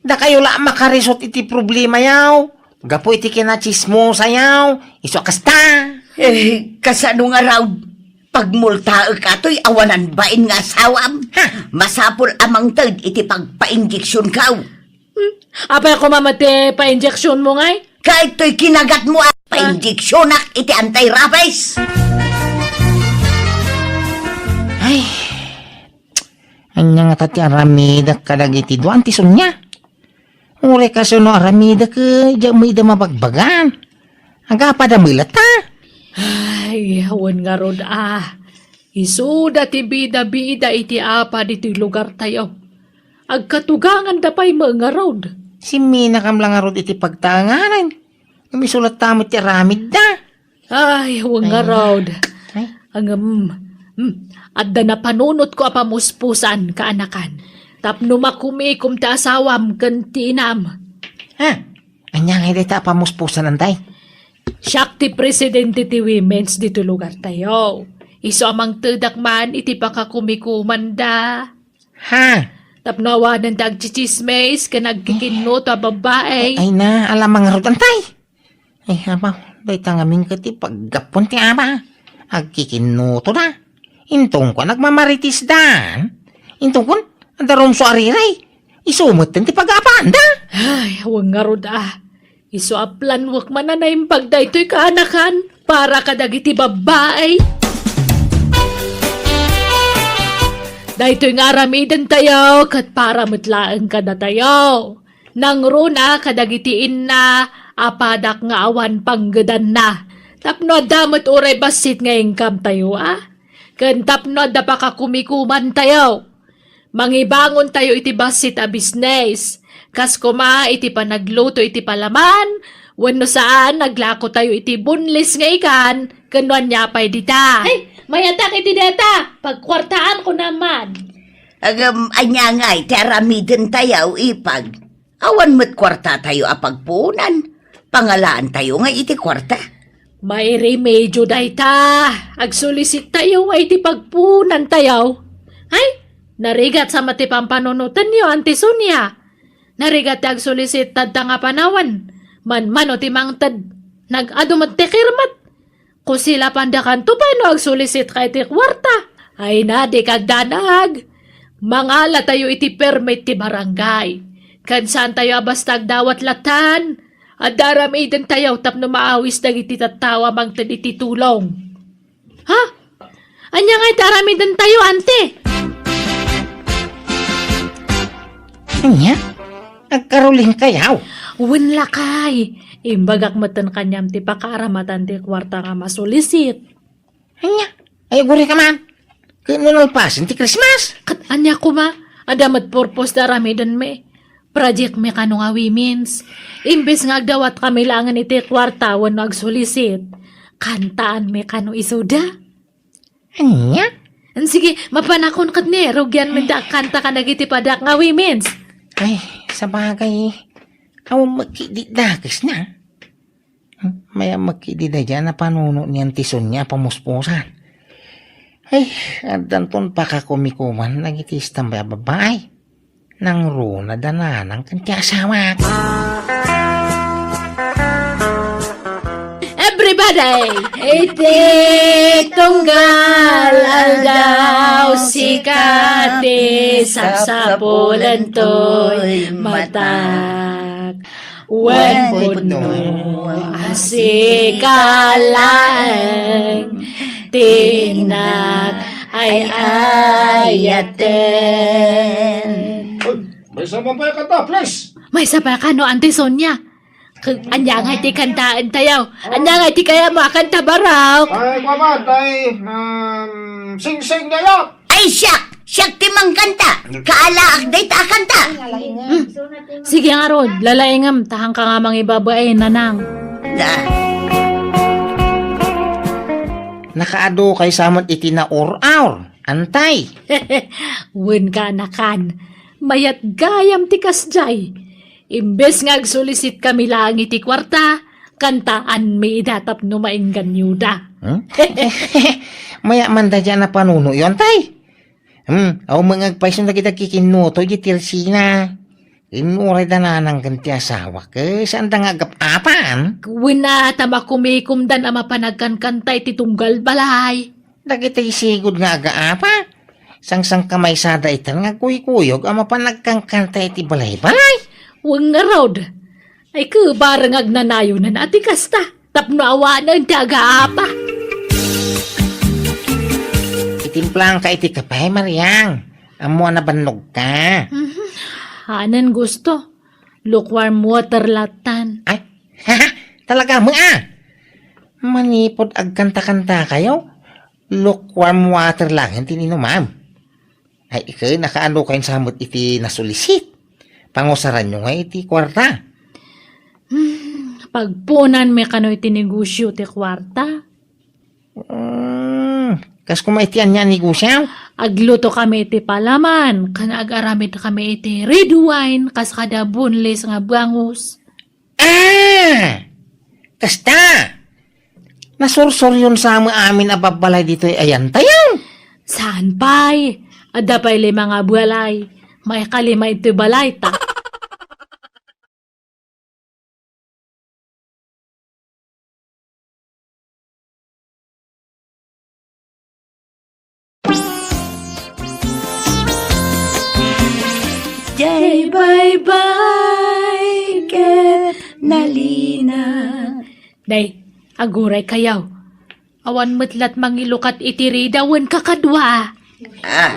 Dakayo la a makarisot iti problemayo. Gapu iti kinatsismosayo. Isu a kasta. Eh, kasano ngarud? Pagmultaek atoy awanan bain nga asawam. Ha? Masapul a mangted iti pagpainjeksionkaw. Hmm? Apay, koma met ti painjeksionmo ngay? Kaytoy kinagatmo a painjeksionak iti anti-rabies. Ay, ania ngata ti aramidek kadagiti dua, Anti Sonia? Uray kasano aramidek, eh, diak met ida mabagbagan. Agapada met latta. Ay, wen ngarud, ah. Isuda ti bida-bida iti apa ditoy lugartayo. Agkatuganganda pay met ngarud. Simminakam la ngarud iti pagtaenganen. Ngem isu latta met ti aramidda. Ay, wen ngarud. Ay. Ngem, hmm, adda napanunotko a pamuspusan, kaanakan. Tapno makumikom ti asawam ken ti inam. Ha? Ania ngay dayta a pamuspusan, Anti? Siak ti presidente ti women's ditoy lugartayo. Isu a mangtedak man iti pakakumikomanda. Ha? Tapno awanen ti agtsitsismis ken agkikinnuto a babbai. Ay na, ala ngarud, Anti. Ay, abaw, dayta ngamin ket ti paggapuan ti ama. Agkikinnuto da. Intongko a nagmamarites dan. Intongko, adda rumso a riray. Isu metten ti pagaapaanda. Ay, wen ngarud, ah. Isu a planwek man a naimbag daytoy, kaanakan, para kadagiti babbai. Daytoy nga aramidentayo ket para met laeng kadatayo. Nangruna kadagiti inna a padak nga awan panggedanna. Tapno adda met uray bassit nga income tayo, a? Ken tapno adda pakakumikuman tayo. Mangibangon tayo iti bassit a bisnes. Kas koma iti panagluto iti palaman, wenno saan, naglako tayo iti boneless nga ikan, ken no ania pay dita. Ay, mayatak iti deta, pagkuartaan ko naman. Agam, ania ngay ti aramiden tayo, ipag? Awan met kuarta tayo a pagpuonan. Pangalaan tayo nga iti kuarta. Mairemedio dayta. Agsulisit tayo nga iti pagpuonan tayo. Ay, narigat sa met ti pampanunotenyo, Anti Sonia. Narigat ti agsulisit tadta nga panawen. Manmano ti mangted. Nag-adu met ti kirmet. Kusilapandakanto pay no agsulisit ka iti kuarta. Ay na, di kagdanag. Mangala tayo iti permit ti barangay. Ken saan tayo a basta agdawat latan. Adda aramiden tayo tapno maawis dagiti tattao a mangted iti tulong. Ha? Ania ngay ti aramiden tayo, Anti? Ania? Agkaruling kayaw? Wen lakay. Imbagak metten kaniam ti pakaaramatan ti kuarta nga masulisit. Ania? Ay, aguri ka man. Ket no nalpasen ti Christmas? Ket ania koma? Adda met purpose ti aramidenmi. project mi kano nga women's. Imbes nga agdawat kami laengen iti kuarta wenno agsulisit, kantaan mi kano isuda. Ania? Sige, mapanakon ket ni, rugian mi da kanta kadagiti padak nga women's. Ay, sabagay, awan met ti dakes na. Mayat met daydiay a napanuno ni Auntie Sonia a pamuspusan. Ay, addanton pakakumikuman dagiti tambay a babbai. Nangruna da nanang ken ti asawak. Everybody! Iti tunggal aldaw, sika ti sapsapulentoy matak. Wen pudno a sika laeng ti innak ay-ayaten. Uy, maysa man pay a kanta, please. Maysa pay a kano, Auntie Sonia? K-, ania ngay ti kantaentayo? Ania ngay ti kayatmo a kanta, Barok? Ay, kuaman, tay, um, singsing dayo. Ay, siak! Siak ti mangkanta! Kaalaak dayta a kanta! Hmm. Sige ngarud, lalaingem, ta haanka nga mangibabain, nanang. Da. Nakaadukay sa met iti naur-aur, Antay. Wen, kaanakan. Mayat gayam ti kasdiay. Imbes nga agsulisit kami laeng iti kuarta, kantaanmi ida tapno maingganyoda. Hmm? Mayat man daydiay a napanunoyo, Antay. Hmm, awan met nga agpayso dagiti agkikinnuto iti tersina. Innuray da nanang ken ti asawak, eh, saanda nga agap-apan? Wen a, ta makumikomdan a mapan agkankanta iti tunggal balay. Dagiti sigud nga agaapa, sangsangkamaysada itan nga agkuykuyog a mapan agkankanta iti balay-balay. Wen ngarud, ay, kebareng agnanayonan a ti kasta, tapno awanen ti agaapa. Itimplaanka iti kape, Mariang. Ammo a nabannogka. Mhm. Hanen gusto. Lukewarm water lattan. Ay, talaga met a. Manipud agkanta-kantakayo, lukewarm water laeng ti inumam. Ay, ket nakaano kayon sa met iti nasulisit? Pangusaranyo nga iti kuarta. Hmm, pagpunanmi kano iti negosio ti kuarta. Hmm, kas koma iti ania a negosio? Agluto kami iti palaman, ken agaramid kami iti red wine, kas kada boneless nga bangus. Ah! Kasta! Nasursuryon sa met amin a babbalay ditoy ayantayan? Saan pay? Adda pay lima nga balay. Maikalima iti balayta. Jay baybay ket nalina. Day, aguray kayaw. Awan met lat mangilukat iti ridaw wen kakadua. Ah,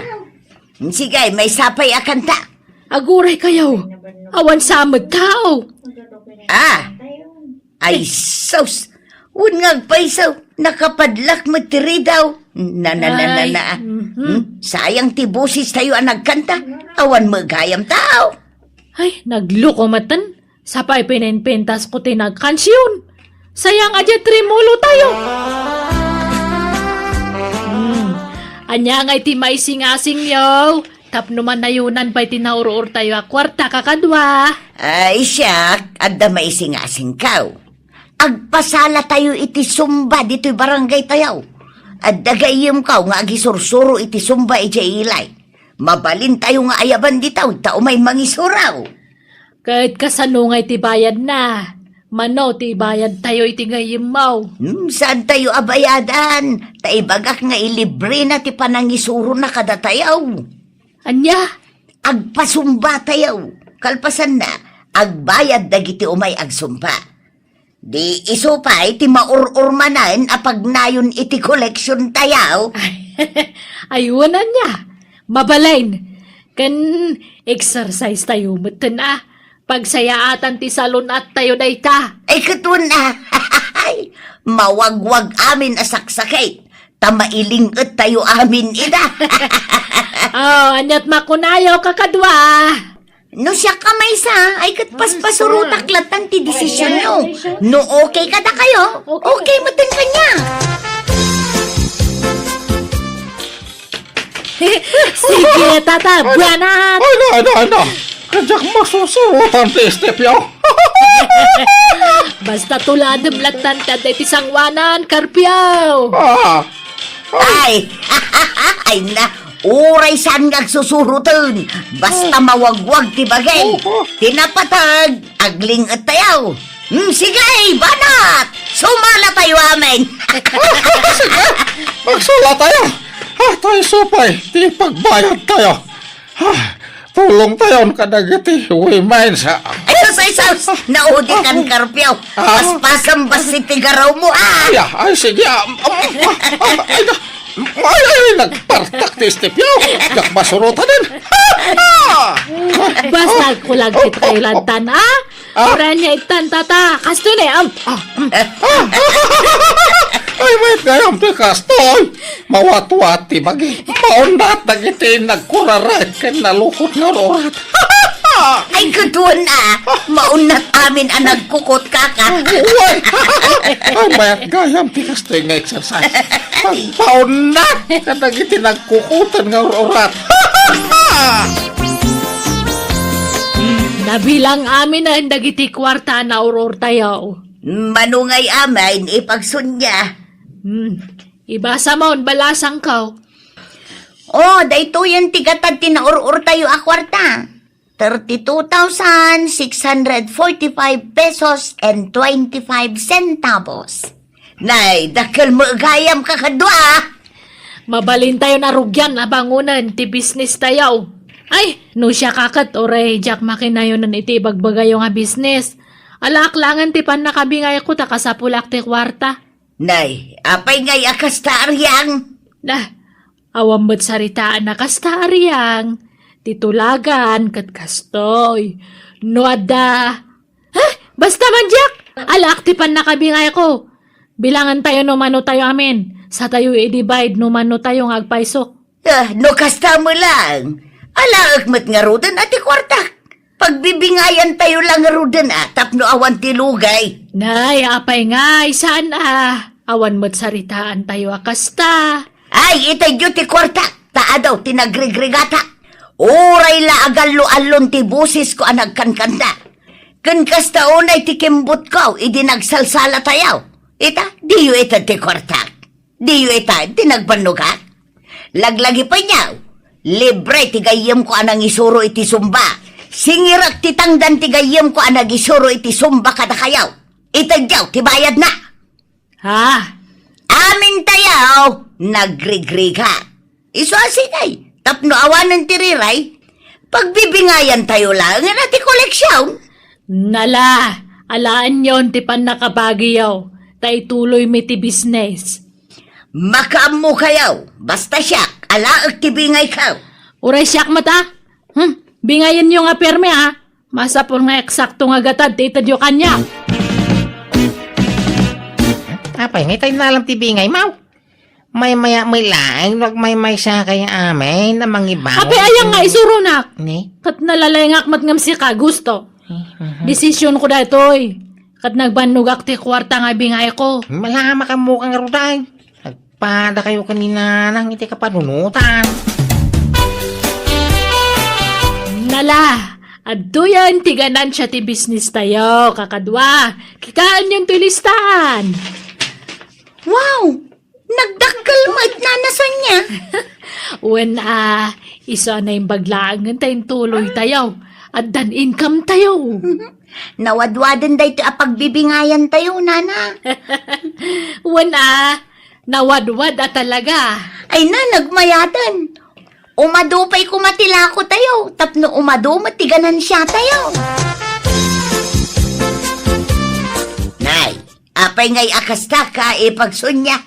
sige, maysa pay a kanta. Aguray kayaw. Awan sa met tao. Ah, ay sus. Wen nga agpayso, nakapadlak met ti ridaw. Na, na, na, na, Ay, na. Mhm. Hmm? Sayang ti boses tayo a nagkanta. Awan met gayam tao. Ay, nagluko meten. Sapay pininpintasko ti nagkansion. Sayang a diay trimulo tayo. Hmm. Ania ngay ti maisingasingyo? Tapno manayonan pay ti naur-urtayo a kuarta kakadua. Ay, siak, adda maisingasingko. Agpasala tayo iti Zumba ditoy barangay tayo. Adda gayyemko nga agisursuro iti Zumba idiay ilay. Mabalin tayo nga ayaban ditoy ta umay mangisuro. Ket kasano ngay ti bayadna? Mano ti ibayadtayo iti gayyemmo? Hmm, saan tayo a bayadan? Ta ibagak nga ilibrena ti panangisurona kadatayo. Ania? Agpasumba tayo. Kalpasanna, agbayad dagiti umay agsumba. Di isu pay ti maur-ur manen a pagnayon iti koleksion tayo. Ay, wen ania? Mabalin. Ken exercise tayo metten a. Pagsayaatan ti salun-at tayo dayta. Ay, ket wen a. Mawagwag amin a saksakit. Ta mailing-et tayo amin ida. Oh, aniat makunayo, kakadua? No siak a maysa, ay ket paspasurotak lattan ti desisyonyo. No okay kadakayo, okay metten kaniak. Sige, tata, banat! Ay, na, na, na. Kadiak masusurotan ti stepyo. Basta tuladem lattan ti adda iti sangoanan, Karpio. Ah. Ay, ay na, uray saan nga agsusuroten. Basta mawagwag ti bagim. Ti napateg, agling-et tayo. Hmm, sige, banat! Sumala tayo amin! Sige, magsala tayo. Ah, tayo supay, ti pagbayad tayo. Ah, tulong tayo kadagiti women sa... Ay, sus, ay, sus! Naudikan, Karpio. Ah. Paspasam basi ti garaw mo, ah! Ay, ah, ay, sige, ah, um, um, ah, ah, ay, na, ay, ay, ay, nagpartak ti stepyo. Yak masurotan din. Basta agkulag ti kayo lantan, ah? Ah. Uray ania ittan, tata. Kastoy ne, am. Ah, mm. Ay, wait, gayam ti kastoy. Mawatwat ti bagi. Maunat dagiti nagkurarat ken nalukot nga ururat. Ay, kuduan a. Maunat amin a nagkukot, kaka. Uy. Ay, mayat gayam ti kastoy nga exercise. Pagpaunat kadagiti nagkukutan nga ururat. Nabilang amin a dagiti kuarta a naur-urtayo. Mano ngay amin, ipagsunya. Hmm. Ibasa mo, balasangko. Oh, daytoyen ti gatad ti naur-urtayo a kuarta. Thirty-two thousand six hundred forty-five pesos and twenty-five centavos. Nay, dakkel met gayam, kakadua. Mabalintayon a rugian a bangonen ti business tayo. Ay, no siak a ket, uray diak makinayonen iti ibagbagayo nga business. Alaak laengen ti pannakabingayko ta kasapulak ti kuarta. Nay, apay ngay a kasta, Ariang? Nah, awan met saritaan a kasta, Ariang. Ti tulagan ket kastoy. No adda, ha? Basta man diak! Alaak ti pannakabingayko. Bilangan tayo no mano tayo amin. Sa tayo i-divide no mano tayo nga agpayso. Ah, no kasta met laeng, alaek met ngaruden a ti kuartak. Pagbibingayan tayo la ngaruden a tapno awan ti lugay. Nay, apay ngay, saan a? Awan met saritaan tayo a kasta. Ay, itedyo ti kuartak, ta adu ti nagrigrigatak. Uray la agallo-allon ti bosesko a nagkankanta. Ken kasta unay ti kimbutko idi nagsalsala tayo. Ita, diyo ited ti kuartak. Diyo ita ti nagbannogak? Laglagi pay niaw, libre ti gayyemko a nangisuro iti Zumba. Singirek ti tangdan ti gayyemko a nagisuro iti Zumba kadakayo. Itedyo ti bayadna. Ha? Amintayo, nagrigriga. Isu a sige, tapno awanen ti riray, pagbibingayan tayo laengen a ti koleksion. Nala, alaenyon ti pannakabagiyo, ta ituloymi ti business. Makaammokayo, basta siak, alaek ti bingayko. Uray siak met a? Hmm, bingayenyo nga permi a. Masapul nga eksakto nga gatad ti itedyo kaniak. Apay, nga itay nalam ti bingay, maw? Maymaya met laeng no agmaymaysa kay amin a mangibaw. Apay, aya nga isuronak? Ni? Ket nalalengak met ngem sika, gusto. Eh, mhm. Desisyonko daytoy. Ket nagbannogak ti kuarta nga bingayko. Mala, makaammoka ngarud ay. Nagpadakayo ken ni Nanang iti kapanunotan. Nala, adtoyen ti ganansia ti business tayo, kakadua. Kitaenyon ti listaan. Wow! Nagdakkel met, Nana Sonia. Wen a, isu a naimbag laengen ta intuloy tayo. Addan income tayo. Nawadwaden daytoy a pagbibingayan tayo, Nana. Wen a, nawadwad a talaga. Ay na, nagmayaten. Umadu pay koma ti lako tayo, tapno umadu met ti ganansia tayo. Nay, apay ngay a kasta ka, ipagsunya,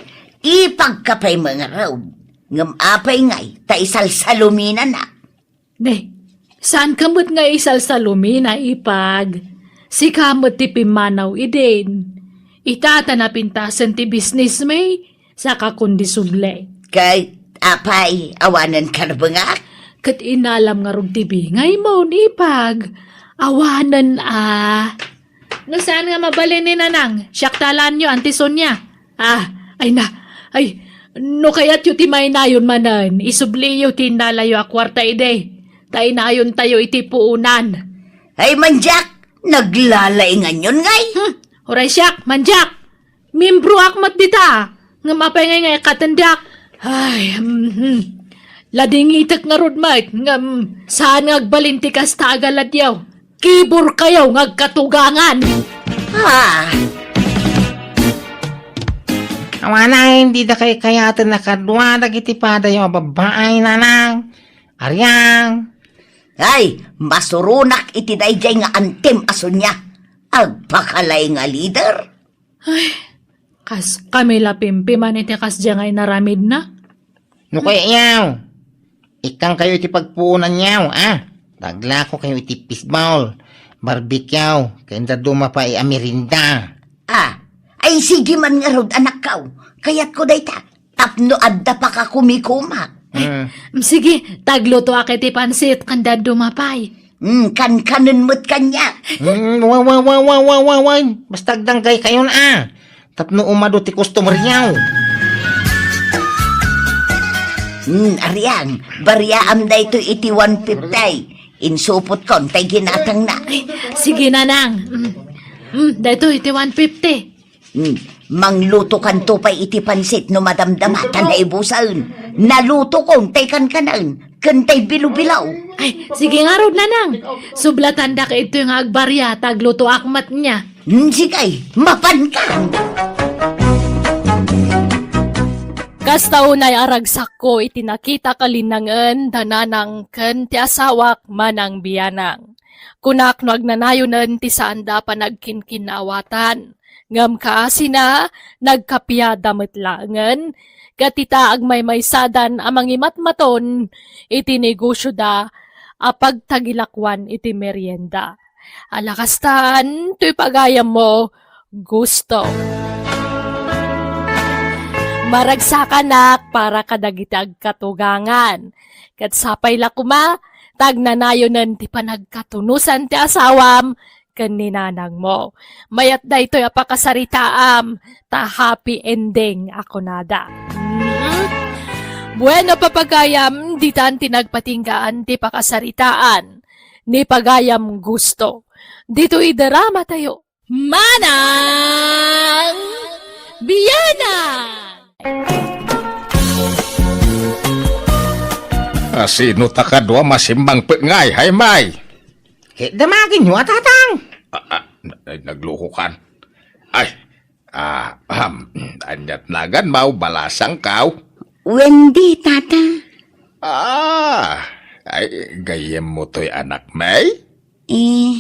ipagka pay mangarud. Ngem apay ngay, ta isalsaluminana. Ne, saan ka met nga isalsalumina, ipag? Sika met ti pimmanaw idin. Ita ta napintasen ti business mi, saka kundi subli. Kay, apay, awanen karbengak? Ket inalam ngarud ti bingaymo, nipag. Awanen a. No saan nga mabalin ni Nanang, siak ta laenyo, Auntie Sonia. Ah, ay na. Ay, no kayatyo ti mainayon manen, isubliyo ti innalayo a kuarta idi. Ta inayontayo iti puonan. Ay, mandiak, naglalainganyon ngay? Hmm, uray siak, mandiak. Miembroak met dita. Ngem apay ngay nga ikkatendak? Ay, mhm. Ladingitek ngarud met, ngem saan nga agbalin ti kasta a galadyo. Kibor kayo nga agkatugangan. Ah. Awanay, dida kaykayaten a kadua dagiti padayo a babbai, Nanang. Ariang. Ay, masuronak iti daydiay nga antim a Sonia. Agpakalay nga leader. Ay, kas kami la pimpiman iti kasdiay nga inaramidna. No kayatyo, ikkankayo iti pagpuonanyo, a? Taglakokayo iti fishball, barbecue, ken dadduma pay a merienda. Ah, ay, sige man ngarud, anakko. Kayatko dayta. Tapno adda pakakumikuma. Mm. Mm, sige, taglutoak iti pansit, ken dadduma pay. Mm, kankanen met kaniak. Mm, wa, wa, wa. Basta agdanggaykayon, a. Tapno umadu ti customeryo. Mm, Ariang, bariaam daytoy iti one fifty. Insupotkon tay ginatangna. Ay, sige, Nanang. Mm. Mm, daytoy iti one fifty. Hmm, manglutokanto pay iti pansit no madamdama ta naibusen. Nalutokon tay kankanen, ken tay bilo-bilo. Ay, sige ngarud, Nanang. Sublatandak itoy nga agbaria, ta aglutoak met nia. Hmm, sige, mapanka. Kasta unay a ragsakko iti nakitak a linnangen da Nanang ken ti asawak Manang Bianang. Kunak no agnanayonen ti saanda a panagkinkinnaawatan. Ngem kaasina, nagkapiada met laengen, ket ita agmaymaysadan a mangimatmaton iti negosioda a pagtagilakoan iti merienda. A la kastan, toy pagayammo, gusto. Maragsakanak para kadagiti agkatugangan. Ket sapay la koma, ta agnanayonen ti panagkatunosan ti asawam ken ni nanangmo. Mayat daytoy a pakasaritaam, ta happy ending a kunada. Mhm. Bueno, papagayam, ditan ti nagpatinggaan ti pakasaritaan ni pagayam gusto. Ditoy drama tayo. Manang Bianang! A, sino ta kadua masimmangpet ngay, Jaime? Ket damagenyo a tatang. A, a, ay, naglukokan. Ay, a, ahem, aniat naganmo, balasangko? Wendy, tata. A, ay, gayyemmo toy anakmi? Eh,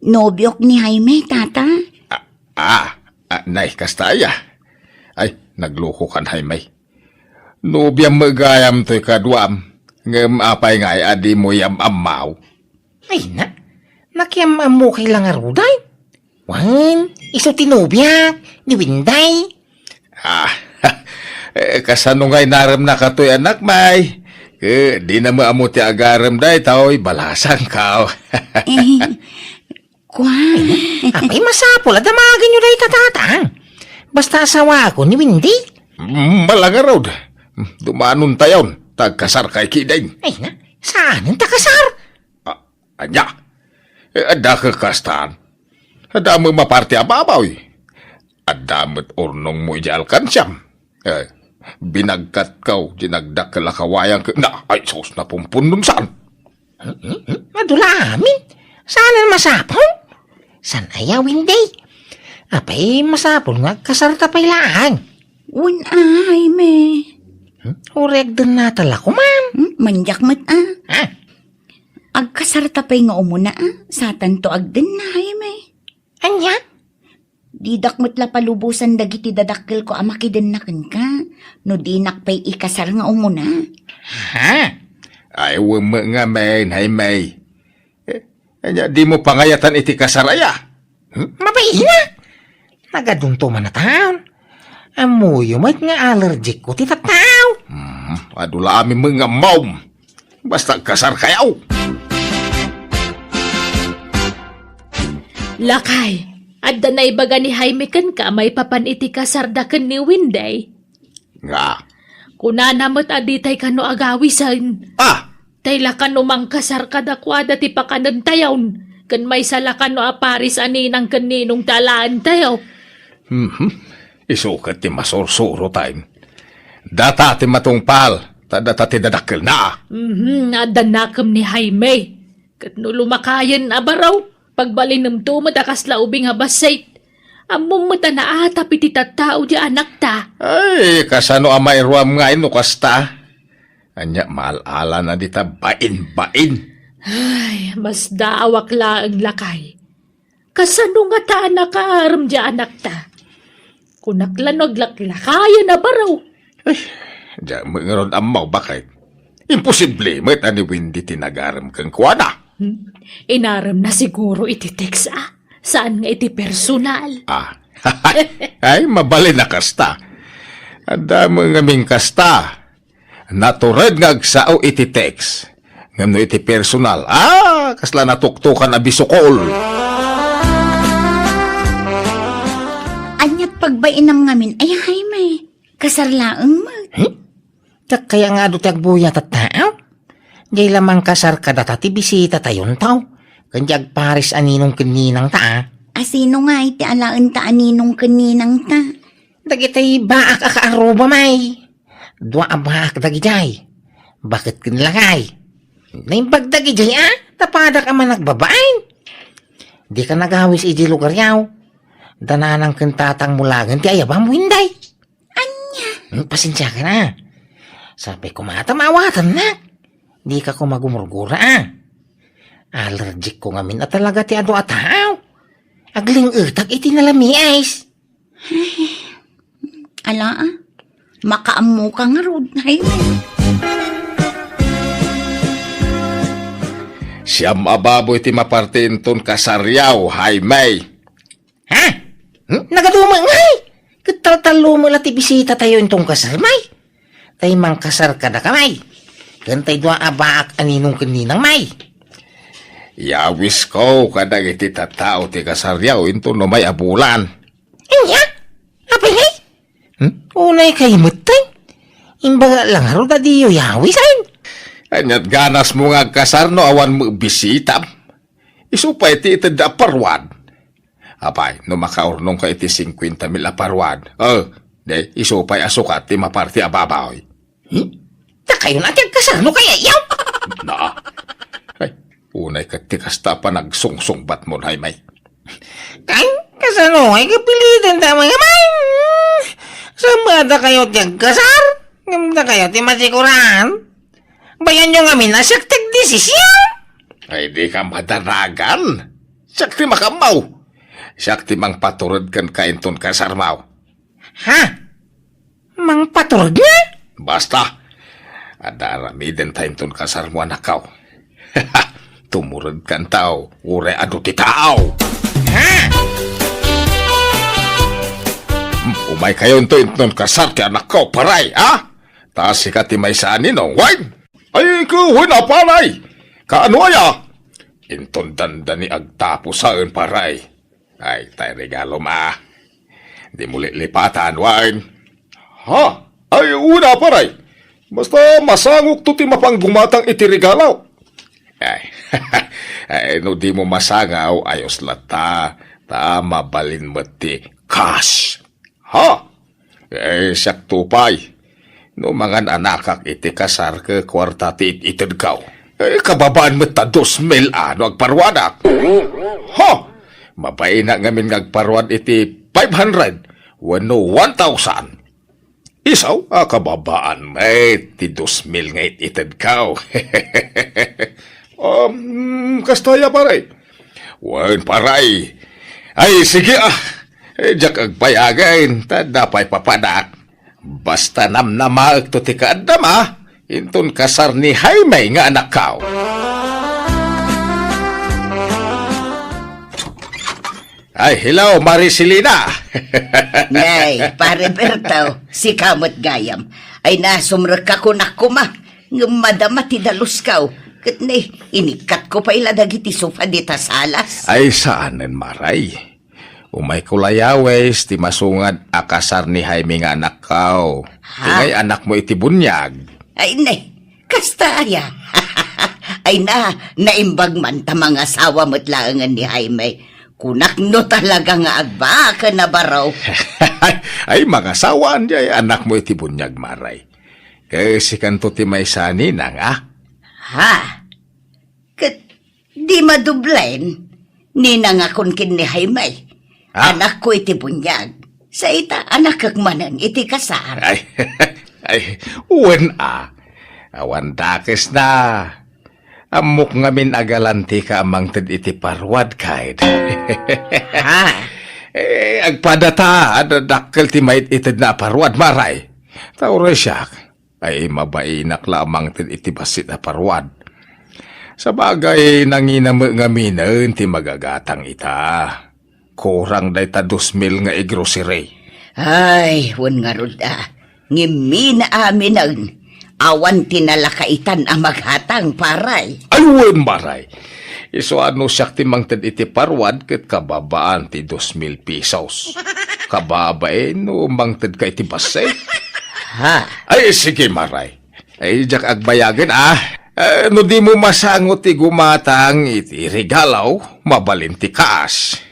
nobiok ni Jaime, tata. A, a, a, nay, kasta aya. Ay, naglukokan, Jaime. Nobiam met gayam toy kaduam, ngem apay ngay a dimo yam-ammo? Ay na, nakiam-ammokay la ngarud, ay? Wen, isu ti nobiak, ni Wendy. A, eh, kasano ngay naremnaka toy anakmi? Ket dina met ammo ti agarem daytoy, balasangko. Eh, kua. Apay, masapul a damagenyo dayta, tatang. Basta asawakon ni Wendy. Mm, mala ngarud. Dumanontayon, ta agkasarkay ketdin. Ay na, saanen ta kasar? A, Ania? Eh, adda kakastan. Adda met maparti a baboy. Adda met urnongmo idiay alkansiam. Eh, binagkatko diay nagdakkel a kawayan ket na, ay sus, napumpunnong saan. Hmm, hmm, hmm. Adu la amin. Saan a masapul? Saan aya, Wendy? Apay, masapul nga agkasarta pay laeng. Wen a, Jaime. Hmm? Uray agdennata la koma. Hmm? Mandiak met a. Ah? Agkasarta pay nga umuna, a? Satanto agdenna, Jaime. Ania? Didak met la palubosan dagiti dadakkelko a makidenna kenka, no dinak pay ikasar nga umuna. Ha? Ay, wen met ngamin, Jaime. Eh, ania, dimo pangayatan iti kasar aya? Hmm? Mabain a! Nagadunto man a taon. Ammoyo met nga allergic ko ti tattao. Hmm, adu la amin met nga ammom. Basta agkasarkayo. Lakay, adda naibaga ni Jaime kenka maipapan iti kasarda ken ni Winday? Nga? Kunana met a ditay kano agawisen. Ah! Tay la kano mangkasar kadakuada ti pakanentayon, ken maysa la kano a paris a ninang ken ninong ti alaentayo. Mhm. Isu ket ti masursurotayo. Data ti matungpal, ta data ti dadakkelna. Mhm, adda nakem ni Jaime. Ket no lumakayen a baro, pagbalinemto met a kasla ubing a bassit. Ammom met a naatap iti tattao ti anakta. Ay, kasano a mairuam ngay no kasta? Ania maal-alana dita bain-bain? Ay, masdaawak laeng, lakay. Kasano ngata a nakaarem ti anakta? Kunak la no aglaklakayen a baro. Ay, diak met ngarud ammo, baket. Imposible met a ni Windy ti nagarem kenkuana. Hmm? Inaremna siguro iti text, a? Saan nga iti personal? Ah. Ay, mabalin a kasta. Adda met ngamin kasta. Natured nga agsao iti text. Ngem no iti personal, ah, kasla natuktokan a bisukol. Aniat pagbainam ngamin, ay, Jaime? Kasar laeng met. Hmm? Diak kaya nga adu ti agbuya tattao? Diay la mangkasar kadata ti bisitatayon, taw. Ken di agparis a ninong ken ninangta, a. A sino ngay ti alaenta a ninong ken ninangta? Dagiti baak a kaarrubam, ay. Dua a baak dagidiay. Baket ken lakay. Naimbag dagidiay, a? Tapadak a managbabain. Dika nagawis iti lugaryo. Da nanang ken tatangmo laeng ti ayabam, Winday. Ania? Hmm, pasensiakan, a. Sapay koma ta maawatannak. Dika koma gumurgura, a. Allergic ko ngamin a talaga ti adu a tao. Agling-etak iti nalamiis. Ala, a. Makaammoka ngarud, Jaime. Siam a baboy ti maparti inton kasaryo, Jaime. Ha? Hmm? Nagadumo ngay? Ket taltallo met la ti bisitatayo inton kasarmay. Tay mangkasar kadakami. Ken tay dua a baak a ninong ken ninangmi. Yawisko kadagiti tattao ti kasaryo inton umay a bulan. Ania? Apay ngay? Hmm? Unay kay met, tay. Imbaga la ngarud a diyo yawisen. Aniat ganasmo nga agkasar no awan met bisitam? Isu pay ti itedda a paruan. Apay, no makaurnongka iti singkuenta mil a paruan, eh, di, isu pay a sukat ti maparti a baboy. Hmm? Dakayon a ti agkasar no kayatyo? Na. Ay, unay ket ti kasta a panagsungsungbatmo, Jaime. Kan, kasano ay kapilitan ta mga man? Saan ba dakayo ti agkasar? Ngem dakayo ti masikuran? Bayanyo ngamin a siak ti agdesisyon. Ay, dika madanagan. Siak ti makaammo. Siak ti mangpatured kenka inton kasarmo. Ha? Mangpatured nga? Basta. Adda aramidenta inton kasarmo, anakko. Tumuredkanto, uray adu ti tao. Ha? Hmm, umaykayo inton kasar ti anakko, paray, ha? Ta sika ti maysa a ninong, wen? Ay, wen a, paray! Kaano aya? Inton dandani agtapusaen, paray. Ay, tay regalom a. Dimo lilipatan, wen? Ha? Ay, wen a, paray. Basta masangokto ti mapanggumatang iti regalo. Ay, ay, no dimo masangaw, ayos latta. Ta mabalin met ti cash. Ha? Eh, siak to pay. No mangan-anakak iti kasar ket kuarta ti it-itedko. Eh, kababaan met ta dos mil a no agparuadak. Ha? Mabainak ngamin nga agparuan iti five hundred wenno one thousand. Isu a kababaan met ti dos mil nga it-itedko. Um, kasta aya, pare? Wen, paray. Ay, sige, a. Eh, diak agpayagen, ta adda pay papadak. Basta namnamaekto ti kaaddam, a. Inton kasar ni Jaime nga anakko. Ay, hello, Maricelina. Nay, Pare Berto, sika met gayam. Ay, nasumrekka kunak koma. Ngem madama ti daluskaw. Ket ne, inikkatko pay la dagiti sofa dita salas. Ay, saanen, Maray. Umayko la yawis ti masungad a kasar ni Jaime nga anakkaw. Ha? Ti ngay anakmo iti buniag. Ay, ne, kasta aya. Ay na, naimbag man ta mangasawa met laengen ni Jaime. Kunak no talaga nga agbaa ken a baro. Ay, mangasawaan diay anakmo iti buniag, Maray. Ket sikanto ti maysa, Ninang, a? Ha? Ket di madublen, Ninangakon ken ni Jaime. Ah. Anakko iti buniag. Sa ita, anakek manen iti kasar. Ay, ay, wen a. Awan dakesna. Ammok ngamin a galantika a mangted iti paruad, kaid. Ha? Eh, agpadata, adda dakkel ti mait-itedna a paruad, Maray. Ta uray siak, ay, mabainak la a mangted iti bassit a paruad. Sabagay, nangina met ngaminen ti magagatang ita. Kurang dayta dos mil nga i-grocery. Ay, wen ngarud a. Ngem mina aminen, awan ti nalakaitan a magatang, Maray. Ay, wen, Maray. Isu a no siak ti mangted iti paruad ket kababaan ti dos mil pesos. Kababain no mangtedka iti bassit. Ha? Ay, sige, Maray. Ay, diak agbayagen, a. Eh, no dimo masango ti gumatang iti regalo, mabalin ti kaas.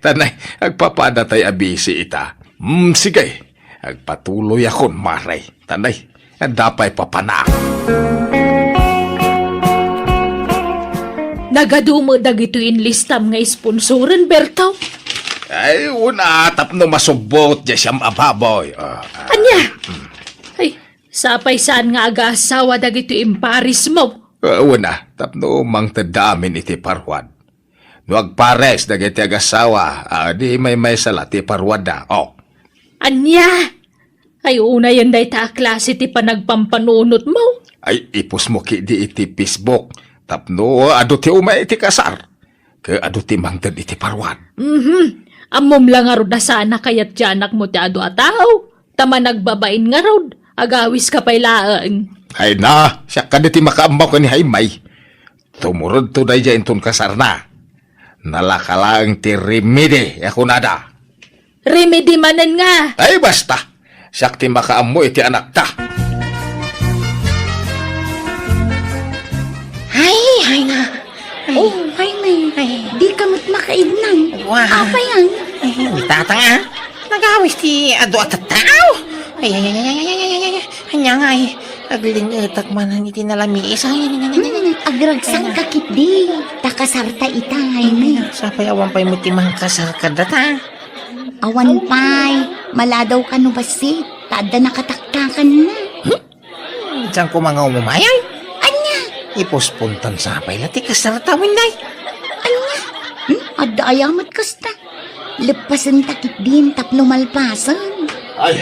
Tanay, agpapadatayo a bisi ita. Hmm, sige. Agpatuloyakon, Maray. Tanay, adda pay papanak. Nagadu met dagitoy inlistam nga sponsoren, Berto? Ay, wen a, tapno masubbot diay siam a baboy. Ah, ah. Ania? Hmm. Ay, sapay saan nga agaasawa dagitoy imparismo? Ah, wen a, tapno mangtedda amin iti paruad. No agpares dagiti agasawa, a, di maymaysa la ti paruadda. Oh. Ania? Ay, unayen dayta a klase ti panagpampanunotmo. Ay, ipusmo ketdi iti Facebook tapno adu ti umay iti kasar. Ket adu ti mangted iti paruad. Mhm. Ammom la ngarud a saan a kayat ti anakmo ti adu a tao, ta managbabain ngarud, agawiska pay laeng. Ay na, siak kadi ti makaammo ken ni Jaime. Tumurodto daydiay inton kasarna. Nalaka laeng ti remedy a kunada. Remedy manen nga. Ay, basta! Siak ti makaammo iti anakta. Ay, ay na. Ay. Oh, Jaime. Ay. Di ka met makaidnang. Wa. Apay yan? Ay, ni Tatang, a. Nagawis ti adu a tattao. Ay, ay, ay. Ania nga, ay. Aglingetak manen iti nalamiis, ay. Hmm, agragsak ka ketdi. Ta kasarta ita, Jaime. Ay, sapay awan pay met ti mangkasar kadata. Awan pay, maladaw ka no bassit, ta adda nakataktakanna. Hmm? Saan ko nga umayay? Ania? Ipospontan sapay la ti kasarta, Winday. Ania? Hmm? Adda aya met kasta. Leppasenta ketdin tapno malpasen. Ay,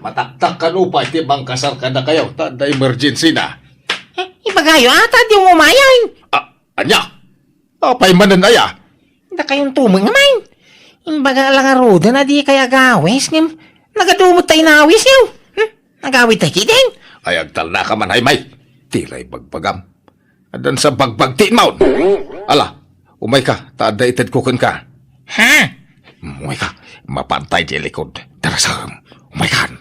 mataktak kano pay ti mangkasar kadakayo, ta adda emergency na. Eh, ibagayo, a, ta di umayay. Ah, ania? Apay manen aya? Dakayon to met nga main. Imbaga la ngaruden a dikay agawis, ngem nagadu met ta inawisyo. Hmm? Nagawidtay ketdin. Ay, agtalnaka man, Jaime. Tila ibagbagam. Addan sa bagbag ti inmaon. Ala, umayka, ta adda itedko kenka. Ha? Umayka, mapantay ti likod. Darasem, umaykan.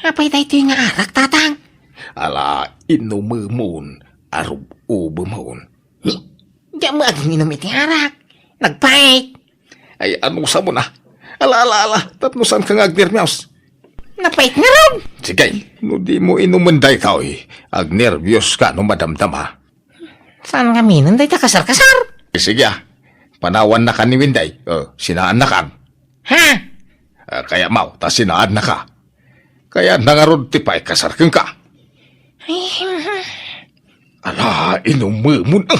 Apay daytoy nga arak, Tatang? Ala, inumemon, arub-ubemon. Diak met agin-inum iti arak. Nagpait. Ay, anusam na? Ala, ala, ala, tapno saanka nga agnerbios. Napait ngarud. Sige, no dimo inumen daytoy, agnerbios ka no madamdama. Saan ngaminen dayta kasar-kasar? Sige, a. Panawannaka ni Winday. O, sinaannakan. Ha? A, kayatmo, ta sinaannaka. Kayatna ngarud ti paikasar kenka. Ay, hmm. Ala, inumemon, a.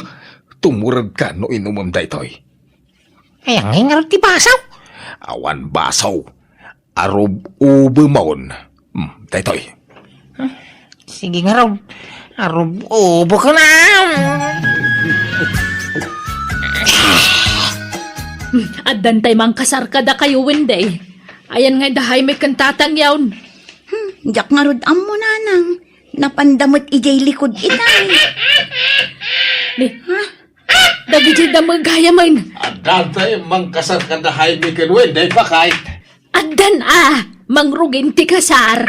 Tumuredka no inumem daytoy. Ay, angay ngarud ti baso? Awan baso. Arub-ubemon. Hmm, daytoy. Sige ngarud. Arub-ubekon. Hmm, addan tay mangkasar kadakayo, Winday. Ayan nga da Jaime ken Tatang yaon. Hmm, diak ngarud ammo, Nanang. Napanda met idiay likud itay. Ni, ha? Dagiti damag gayam. Adda tay mangkasar kada Jaime ken Wendy, bakit? Addan a, mangrugin ti kasar.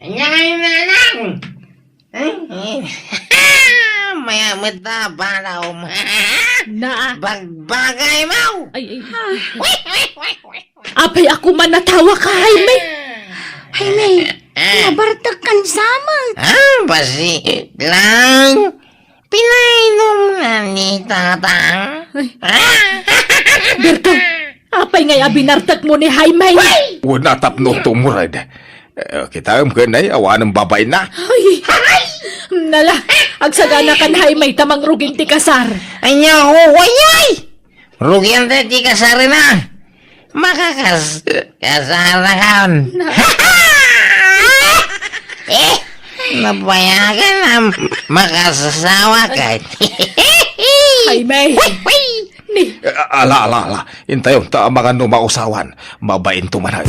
Ania ngay, nanang? Maya met ta, balaom. Na. Bagbagay mo. Ay, ay. Apay a kumanatawa ka, Jaime? Jaime, nabartek kan samet. Ah, basi lang. Pinainom na ni Tatang. Ay. Ah? Berto, apay ngay a binartek mo ni Jaime? Wen a tapno tumured. Eh, kitaem ken ay, awanen babain na. Ay, nala, agsagana kan Jaime ta mangrugin ti kasar. Ania, uway, ay! Rugian ti kasarna. Makakas-, kasarakan. Na- Eh, nabayagan a makasasawa ka. Ay, may. Ni. Eh, ala, ala, ala. Intayon ta amangan no mausawan. Mabain tumanay.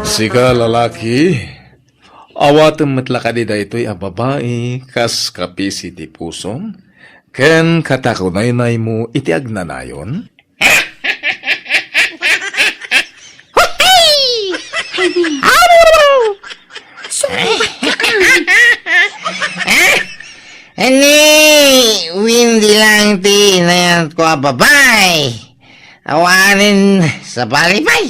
Sika, lalaki, awatem met la kadi daytoy a babai kas kapisi ti pusom ken katakunaynaymo iti agnanayon? Ni Wendy lang ti inayatko a babai. Awanen sabali pay.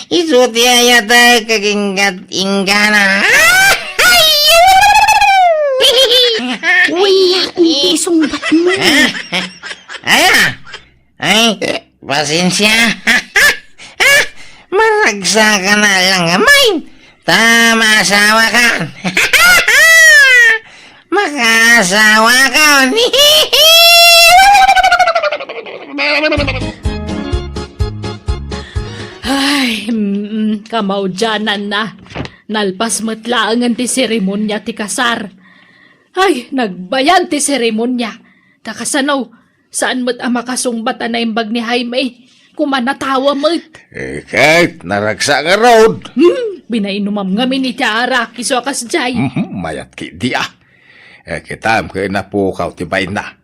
Isu ti ayatek ket inggana. Uy, iti isungbat mo. Aya? Ay, pasensia. Maragsakan a lang amay. Ta maasawakan. Makaasawakan. Ay, mm, kamaudiananna. Nalpas met laengen ti seremonia ti kasar. Ay, nagbayan ti seremonia. Ta kasano, saan met a makasungbat a naimbag ni Jaime. Kumanatawa met. Eh, ket naragsak ngarud. Hmm, binainumam ngamin iti arak, isu a kasdiay. Mhm, mayat ketdi a. Eh, kitaem ket napukaw ti bainna.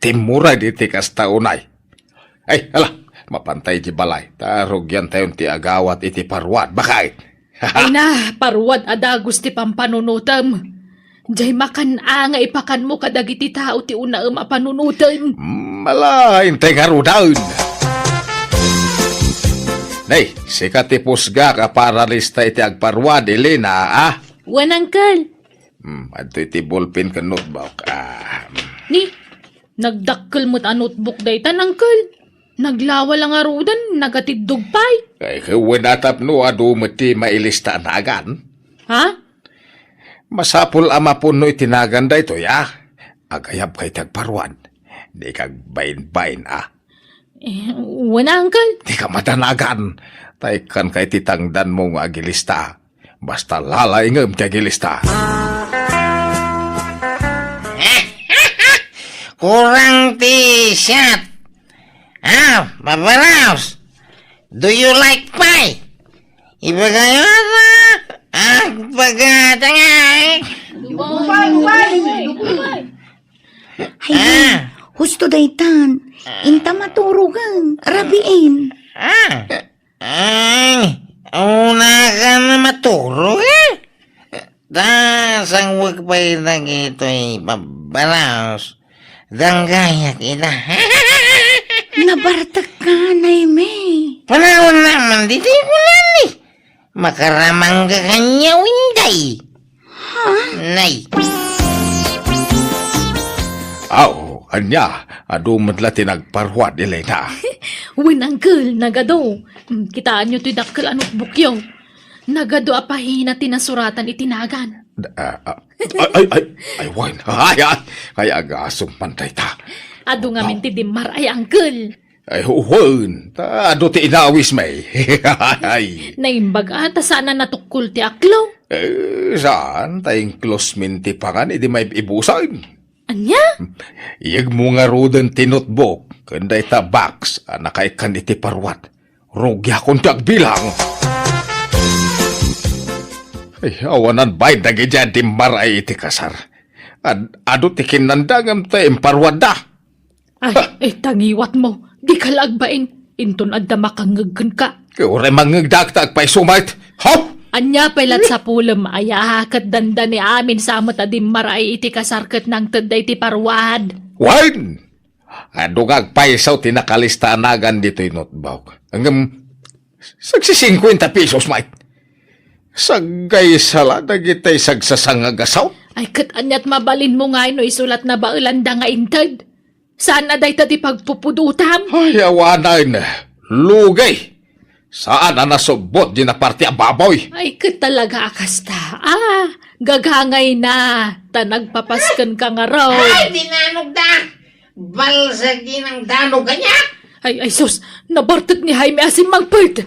Timmured iti kasta unay. Ay, ala, mapantay iti balay. Ta rugiantayon ti agawat iti paruat. Bakit? Ay na, paruat a dagus ti pampanunotem. Diay makan-a nga ipakanmo kadagiti tao ti unaem a panunotem. Mm, ala, intay ngaruden. Nay, sika ti pusgak a paralista iti agparuat, Elena, a? Wen, Uncle. Hmm, adtoy ti ballpen ken notebook. Ah. Ni, nagdakkel met a notebook daytan, Uncle. Naglawa la ngaruden, nagatiddog pay. Ay, wen a tapno adu met ti mailista a nagan. Ha? Masapul a mapunno iti nagan daytoy, ah. Agayabka iti agparuan. Dika agbainbain, ah. Eh, wen, Uncle. Dika madanagan. Ta ikkanka iti tangdanmo nga agilista. Basta lalaingem ti agilista. Kurang ti siat. Ah, Papa Rouse, do you like pie? Ibagayo ata. Agbaga ta nga. Ay, ah, husto daytan. Inta maturogen, rabiin. Ah. Ay, una ka na maturog, eh? Ta, sangwek pay dagitoy babbalos. Danggayak ita. Nabartek ka, Nay May. Panawan naman, di tayo kunan, eh. Makaramang ka kanya, Winday. Ha? Nay. Aw, ania, adu met la ti nagparuat, Elena. Wen, Uncle, nagadu. Mm, kitaenyo ti dakkel a notebookyo. Nagadu a pahina ti nasuratan iti nagan. Ah, ah, ay, ay, ay, ay, wen. Ay, ay, ay, agasem man dayta. Adu ngamin ti dimmar ay, Uncle. Ay, wen, ta adu ti inawis, may. Ay. Naimbag a, ta saan a natukkol ti aklo? Eh, saan, ta inklos min ti pangan idi maibusan. Ania? Iyegmo ngaruden ti notebook, ken dayta box a nakaikkan iti paruat. Rugiakon ti agbilang. Ay, awanan bain dagiti a dimmaraay iti kasar. Ad-, adu ti kinnanda ngem ta imparuadda. Ay, ay, tangiwatmo. Dika la agbain. Inton adda makangngeg kenka. Uray mangngegdak ta agpayso met. Hop! Ania pay la sapulem, aya, ket dandani amin sa met a dimmaraay iti kasar ket nangtedda iti paruad. Wen! Adu nga agpayso ti nakalista a nagan ditoy notebook. Ngem, sagsisingkuenta pesos met. Saggaysa la dagitay sagsasangagasaw. Ay, ket aniat mabalinmo ngay no isulat na baelanda nga inted? Saan a dayta ti pagpupudotam? Ay, awanen. Lugay. Saan a nasubbot di naparte a baboy? Ay, ket talaga a kasta. Ah, gagangay na. Ta nagpapasken ka ngarud. Ay, dinanogda! Balsag di nang danog kanya! Ay, ay, sus! Nabartek ni Jaime a simmangpet!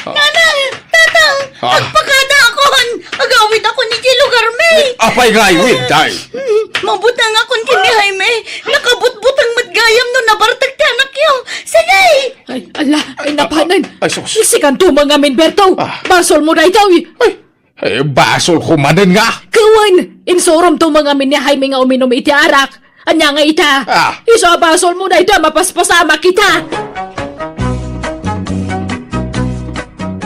Nanang! Tatang! Ah. Agpakadaakon! Agawidakon iti lugarmi! Apay nga aywid, day? Mm, mabutangakon ken ni Jaime. Nakabutbutang met gayam no nabartek ti anakyo. Sige! Ay, ala, ay, napanen. Ay, sus. Isikan tumeng amin, Berto. Ah. Basolmo daytoy. Ay, eh, basolko manen nga. Kawen, insuromto mangamin ni Jaime nga uminum iti arak. Ania nga ita? Ah. Isu a basolmo daytoy a mapaspasamak ita.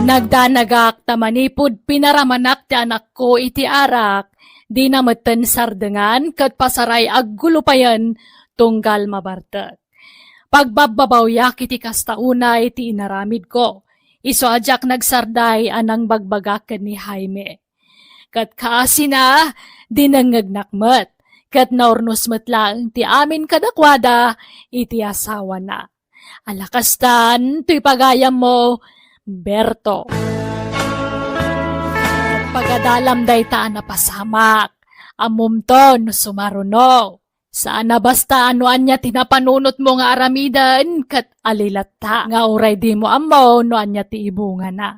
Nagdanagak ta manipud pinaramanak ti anakko iti arak, dina metten sardengan ket pasaray aggulupayen tunggal mabartek. Pagbabbabawiak iti kasta unay ti inaramidko, isu a diak nagsarday a nangbagbagak ken ni Jaime. Ket kaasina, dinengngegnak met, ket naurnos met laeng ti amin kadakuada iti asawana. Ala kastan, toy pagayammo, Berto. Pagadalam dayta a napasamak, ammomto no sumaruno. Saan a basta no ania ti napanunotmo nga aramiden ket ali latta nga uray dimo ammo no ania ti ibungana.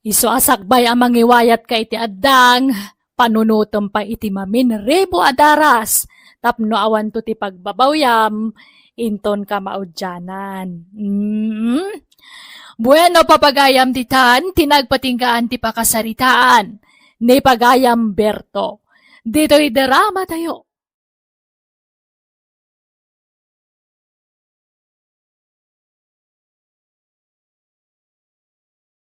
Isu a sakbay a mangiwayatka iti addang, panunotem pay iti maminribo a daras tapno awanto ti pagbabawiam inton kamaudianan. Mm. Bueno, papagayam ditan, ti nagpatinggaan ti pakasaritaan ni pagayam Berto. Ditoy drama tayo.